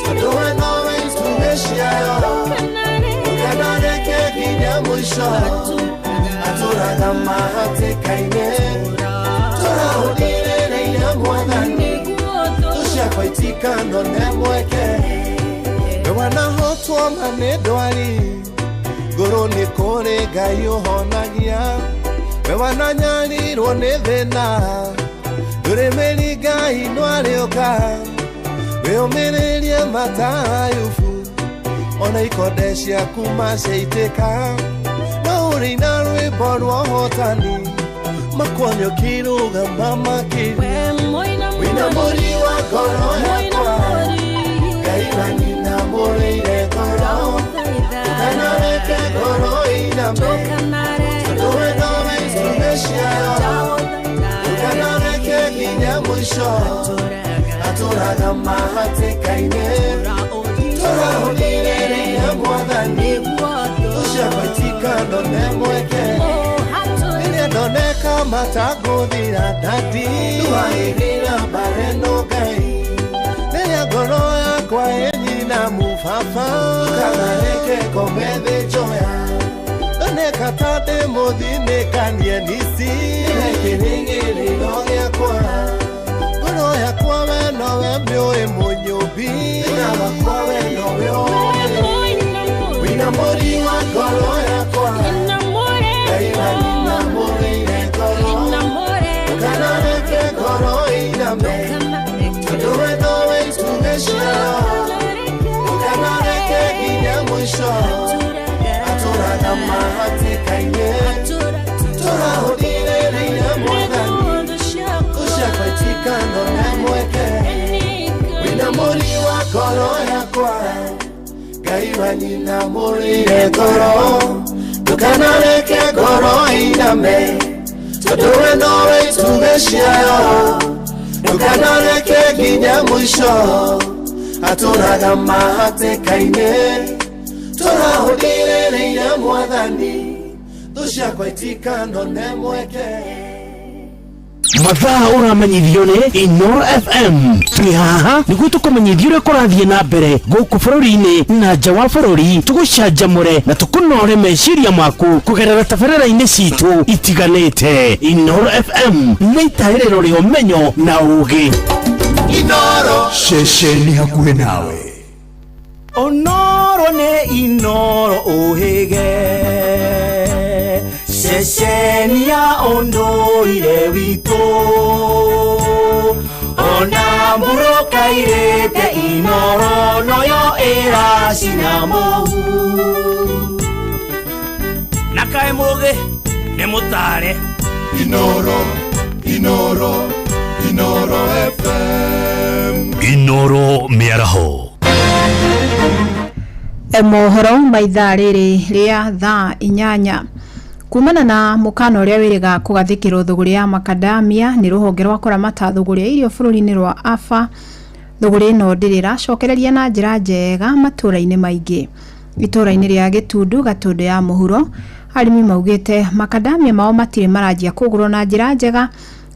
tondũ we nowe itugĩ ciayo ndũkanareke nginya mũico atũraga mahatĩka-inĩ tũraũthirĩrĩire mwathani tũciakwa itikanone mweke wanahotwo ma nĩ ndwari ngũrũ nĩ kũrĩ Ngai ũhonagia we wananyarirwo nĩ thĩna ndũrĩ mĩri Ngai nwarĩũka wĩũmĩrĩrie matayubu ona ikonde ciaku maciaitĩka no ũrĩ na rwĩmbo rwa ũhotani makuonio kĩrũgama makĩria wĩna mũri wa ngoro yakwa Ngai wanyinamũrĩire ngoro ndũkanareke ngoro ĩiname tondũ we nowe itugĩ ciayo ndũkanareke nginya mũico atũraga mahatĩka-inĩ tũraũthirĩrĩire mwathani tũciakwa itikanone mweke rĩrĩa ndoneka matangũthira ndati ndwaĩrĩra mbareno Ngai rĩrĩa ngoro yakwa ĩnyinamu baba ndũkanareke ngome thĩ njoya ndoneka ta ndĩ mũthinĩkanie nisi kĩrĩgĩrĩro gĩakwa ngoro yakwa we nowe mĩũĩ mũnyũmbi na wakwa we nowe ũĩ wĩna mũri wa ngoro yakwa Ngai wanyinamũrĩire ngoro ndũkanareke ngoro ĩiname tondũ we nowe itugĩ ciayo ndũkanareke nginya mũico atũraga mahatĩka-inĩ tũraũthirĩrĩire mwathani tũciakwa itikanone mweke wĩna mũri wa ngoro yakwa Ngai wanyinamũrĩire ngoro ndũkanareke ngoro ĩiname tondũ we nowe itugĩ ciayo ndũkanareke nginya mũico atũraga mahatĩka-inĩ tũraũthirĩrĩire mwathani tũciakwa itikanone mweke
Mathaa ũramenyithio nĩ Inoro FM twĩ haha nĩguo tũkũmenyithie ũrĩa kũrathiĩ na mbere gũkũ bũrũri-inĩ na nja wa bũrũri tũgũcanjamũre na tũkũnore meciria maku kũgerera tabarĩra-inĩ citũ itiganĩte. Inoro FM nĩ itaĩrĩro rĩa ũmenyo na ũũgĩ.
Inoro ceceni hakuhĩ nawe.
Onoro nĩ Inoro ũhĩge ceceni ya ũndũire witũ ona mburũka irĩte Inoro noyo ĩracina mũhu
na kaĩ mũgĩ nĩ mũtare.
Inoro, Inoro, Inoro FM.
Inoro mĩaraho.
Mohoro ma ithaa rĩrĩ rĩa thaa 8 kumana na mukano ũrĩa wĩrĩga kũgathĩkĩrwo thũgũrĩ ya makadamia nĩ rũhonge rwa kũramata thũgũrĩ ya irio bũrũri-inĩ rwa AFA. Thũgũrĩ ĩno ndĩrĩ ĩracokereria na njĩra njega matũũra-inĩ maingĩ. Itũũra-inĩ rĩa Gĩtundu Gatũndũ ya mũhuro arĩmi maugĩte makadamia mao matirĩ maranjia kũgũrwo na njĩra njega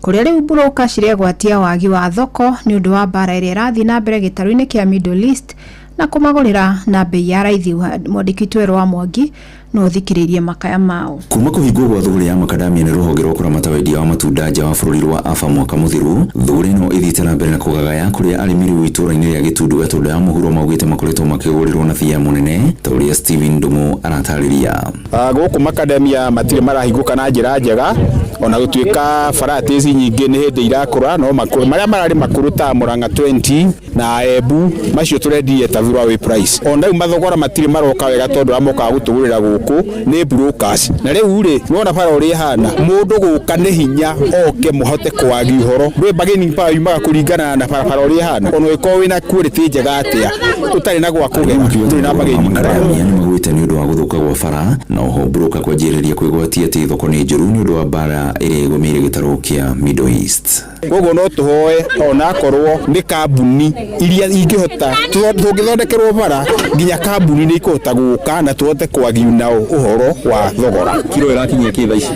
kũrĩa rĩu mburũka ciregwatia wagi wa thoko nĩ ũndũ wa mbara ĩrĩa ĩrathiĩ na mbere gĩtarũ-inĩ kĩa Middle East na kũmagũrĩra na bei ya raithi. Mwandĩki witũ wa Mwangi no ũthikĩrĩrie makaya mao.
Kuma kũhingwo gwa thũgũrĩ ya makadamia nĩ rũhonge rwa kũramata wendia wa matunda nja wa bũrũri rwa AFA mwaka mũthiru, thũgũrĩ ĩno ĩthiĩte na mbere na kũgagaya kũrĩa arĩmi rĩu itũũra-inĩ rĩa Gĩtundu Gatũndũ ya mũhuro maugĩte makoretwo makĩgũrĩrwo na thia mũnene ta ũrĩa Steven Ndung'u aratarĩria.
Gũkũ makadamia matirĩ marahingũka na njĩra njega Ona gũtuĩka varieties nyingĩ nĩ hĩndĩ irakũra, no makũrũ marĩa mararĩ makũrũ ta Murang'a 20 na Embu, macio tũrendirie ta throwaway price. Ona rĩu mathogora matirĩ maroka wega tondũ arĩa mokaga gũtũgũrĩra gũkũ nĩ brokers. Na rĩu rĩ, nĩwona bara ũrĩa ĩhana, mũndũ gũka nĩ hinya oke mũhote kwaria ũhoro. Ndũĩ bargaining power yumaga kũringana na barabara ũrĩa ĩhana. Ona ũngĩkorwo wĩna quality njega atĩa, ũtarĩ na gwa kũgera, ndũrĩ na bargaining power.
Makadamia nĩ magwĩte nĩ ũndũ wa gũthũka gwa bara na oho broker kwanjĩrĩria kwĩgwatia atĩ thoko nĩ njũru nĩ ũndũ wa mbara ĩrĩa ĩgũmĩire gĩtarũ kĩa Middle East.
Koguo no tũhoe onakorwo nĩ kambuni iria ingĩhota, tũngĩthondekerwo bara nginya kambuni nĩ ikũhota gũka na tũhote kwagiu nao ũhoro wa thogora.
Kiro ĩrakinyia kĩ thaa ici?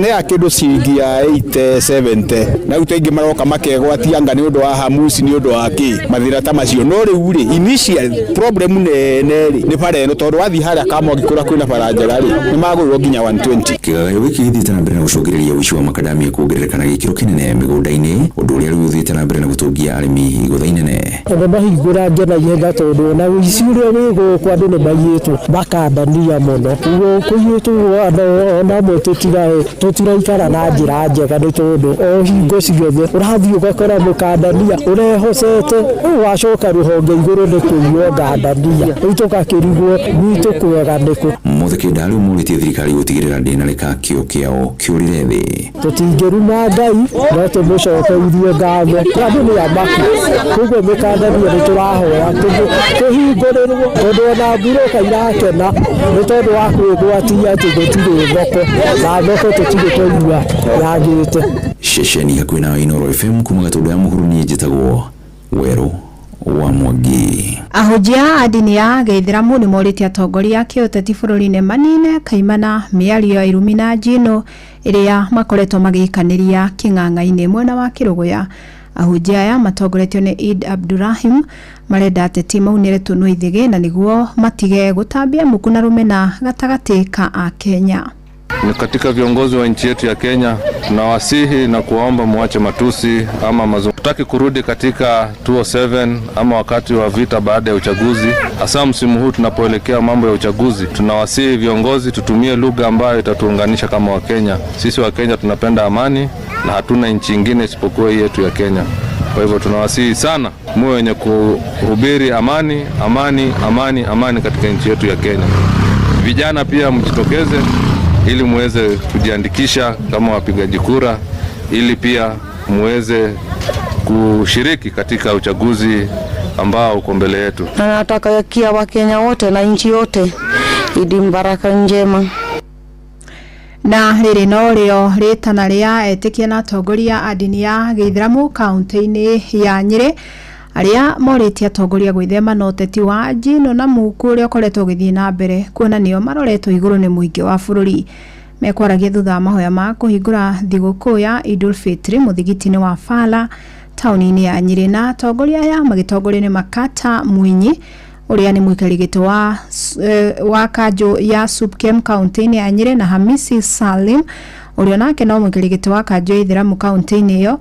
Nĩ ya kĩndũ ciringi ya 80 70, na rĩu aingĩ maroka makegwatia anga nĩ ũndũ wa hamusi, nĩ ũndũ wa kĩ mathĩna ta macio. No rĩu rĩ, initial problem nene rĩ nĩ bara ĩno, tondũ wathiĩ harĩa Kamwangi kũrĩa kwĩna bara njega rĩ, nĩ magũrĩrwo nginya 120.
Kĩgagayo gĩkĩ gĩthiĩte na mbere na gũcũngĩrĩria ũici wa makadamia kuongerereka na gĩkĩro kĩnene mĩgũnda-inĩ, ũndũ ũrĩa rĩu ũthiĩte na mbere na gũtũngia arĩmi igũtha inene.
Tondũ mahingũra na ihenya, tondũ ona ũici ũrĩa wĩ gũkũ andũ nĩ maiyĩtwo makandania mũno. Ũguo kũiyĩtwo ona amwe tũtiraikara na njĩra njega, nĩ tondũ o hingo ciothe ũrathiĩ ũgakora mũkandania ũrehocete, rĩu wacoka rũhonge igũrũ nĩ kũiywo ngandania, rĩu tũgakĩrigwo gwitũ kwega nĩkũ.
Mothe kenda rĩu morĩtie thirikari gũtigĩrĩra ndĩnareka kĩo kĩao kĩũrĩre thĩ.
Tũtingĩruma Ngai no tũmũcokeirie ngatho, andũ nĩ amaku, koguo mĩkandania nĩ tũrahoya tũhingũrĩrwo, tondũ ona mburoka irakena nĩ tondũ wa kwĩgwatia atĩ gũtirĩ thoko, na thoko tũtirĩ twaigua yagĩte.
Ceceni hakuhĩ na Inooro FM kuma Gatũndũ ya Mũhuru, niĩ njĩtagwo Werũ wa Mwangi.
Ahunjia a ndini ya gĩithĩramu nĩ morĩtie atongoria a kĩũteti bũrũri-inĩ manine kaimana mĩario ya irumi na njino ĩrĩa makoretwo magĩikanĩria kĩng'ang'a-inĩ mwena wa Kĩrũgũya. Ahunjia aya matongoretio nĩ Eid Abdurahim marenda ateti maunĩre tũnua ithĩgĩ na nĩguo matige gũtambia muku na rũmena gatagatĩ ka Akenya.
Ni katika viongozi wa nchi yetu ya Kenya, tunawasihi na kuwaomba muache matusi ama mazungumzo. Hatutaki kurudi katika 2007 ama wakati wa vita baada ya uchaguzi, hasa msimu huu tunapoelekea mambo ya uchaguzi. Tunawasihi viongozi tutumie lugha ambayo itatuunganisha kama Wakenya. Sisi Wakenya tunapenda amani na hatuna nchi ingine isipokuwa hii yetu ya Kenya. Kwa hivyo tunawasihi sana muwe wenye kuhubiri amani, amani, amani, amani katika nchi yetu ya Kenya. Vijana pia mjitokeze ili muweze kujiandikisha kama wapigaji kura, ili pia muweze kushiriki katika uchaguzi ambao uko mbele yetu.
Na nataka Wakenya wote na nchi yote Idi Mbaraka njema.
Na rĩrĩ no rĩo rĩtana rĩa etĩkia na atongoria a ndini ya gĩithĩramu kaunti-inĩ ya Nyĩrĩ, arĩa morĩtie atongoria gwĩthema na ũteti wa njino na muku ũrĩa ũkoretwo ũgĩthiĩ na mbere kuona nĩo maroretwo igũrũ nĩ mũingĩ wa bũrũri. Mekwaragia thutha wa mahoya ma kũhingũra thigũkũ ya Idul Fitri mũthigiti-inĩ wa Fala taũni-inĩ ya Nyĩrĩ, na atongoria aya magĩtongorio nĩ Makata Mwinyi ũrĩa nĩ mũikarĩri gĩtĩ wa kanjũ ya Supkem kaunti-inĩ ya Nyĩrĩ, na Hamisi Salim ũrĩa nake no mũikarĩri gĩtĩ wa kanjũ ya Ithĩramu kaunti-inĩ ĩyo.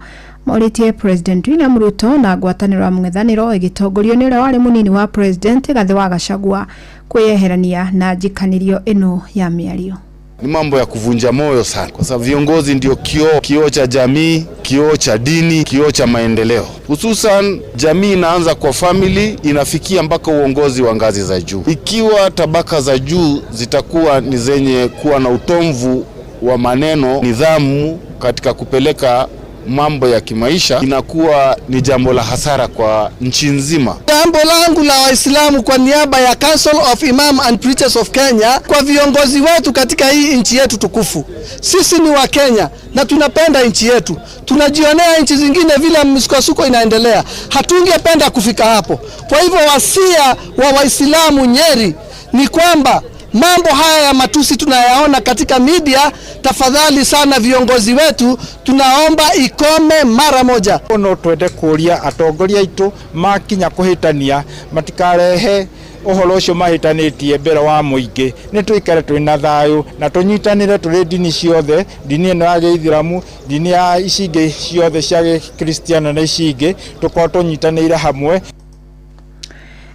Morĩtie President William Ruto na ngwatanĩro ya mũng'ethanĩro ĩgĩtongorio nĩ ũrĩa warĩ mũnini wa President Gathĩ wa Gachagua kwĩyeherania na njikanĩrio ĩno ya mĩario.
Ni mambo ya kuvunja moyo sana, kwa sababu viongozi ndio kioo cha jamii, kioo cha dini, kioo cha maendeleo. Hususan jamii inaanza kwa family, inafikia mpaka uongozi wa ngazi za juu. Ikiwa tabaka za juu zitakuwa ni zenye kuwa na utomvu wa maneno, nidhamu katika kupeleka mambo ya kimaisha, inakuwa ni jambo la hasara kwa nchi nzima.
Jambo langu la Waislamu kwa niaba ya Council of Imam and Preachers of Kenya, kwa viongozi wetu katika hii nchi yetu tukufu. Sisi ni wa Kenya na tunapenda nchi yetu. Tunajionea nchi zingine vile misukosuko inaendelea. Hatungependa kufika hapo. Kwa hivyo wasia wa Waislamu Nyeri ni kwamba mambo haya ya matusi tunayaona katika media, tafadhali sana viongozi wetu tunaomba ikome mara moja.
No twende kuria atongoria aitu makinya kuhitania matikarehe uhoro ucio mahitanitie mbere wa muingi. Ni tuikare twina thayu na tunyitanire turi ndini ciothe, ndini ino ya gĩithĩramu, ndini ya ici ingĩ ciothe cia gĩkristiano na ici ingĩ, tukorwo tunyitanĩire hamwe.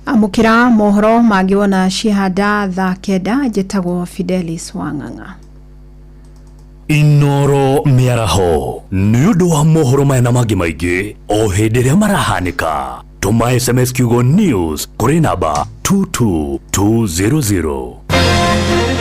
Amũkĩra mohoro mangĩ wona cihanda thaa 9. Njĩtagwo Fidelis Wang'ang'a.
Inoro mĩaraho nĩ ũndũ wa mohoro maya na mangĩ maingĩ o hĩndĩ ĩrĩa marahanĩka, tũma SMS kiugo news kũrĩ namba 22200.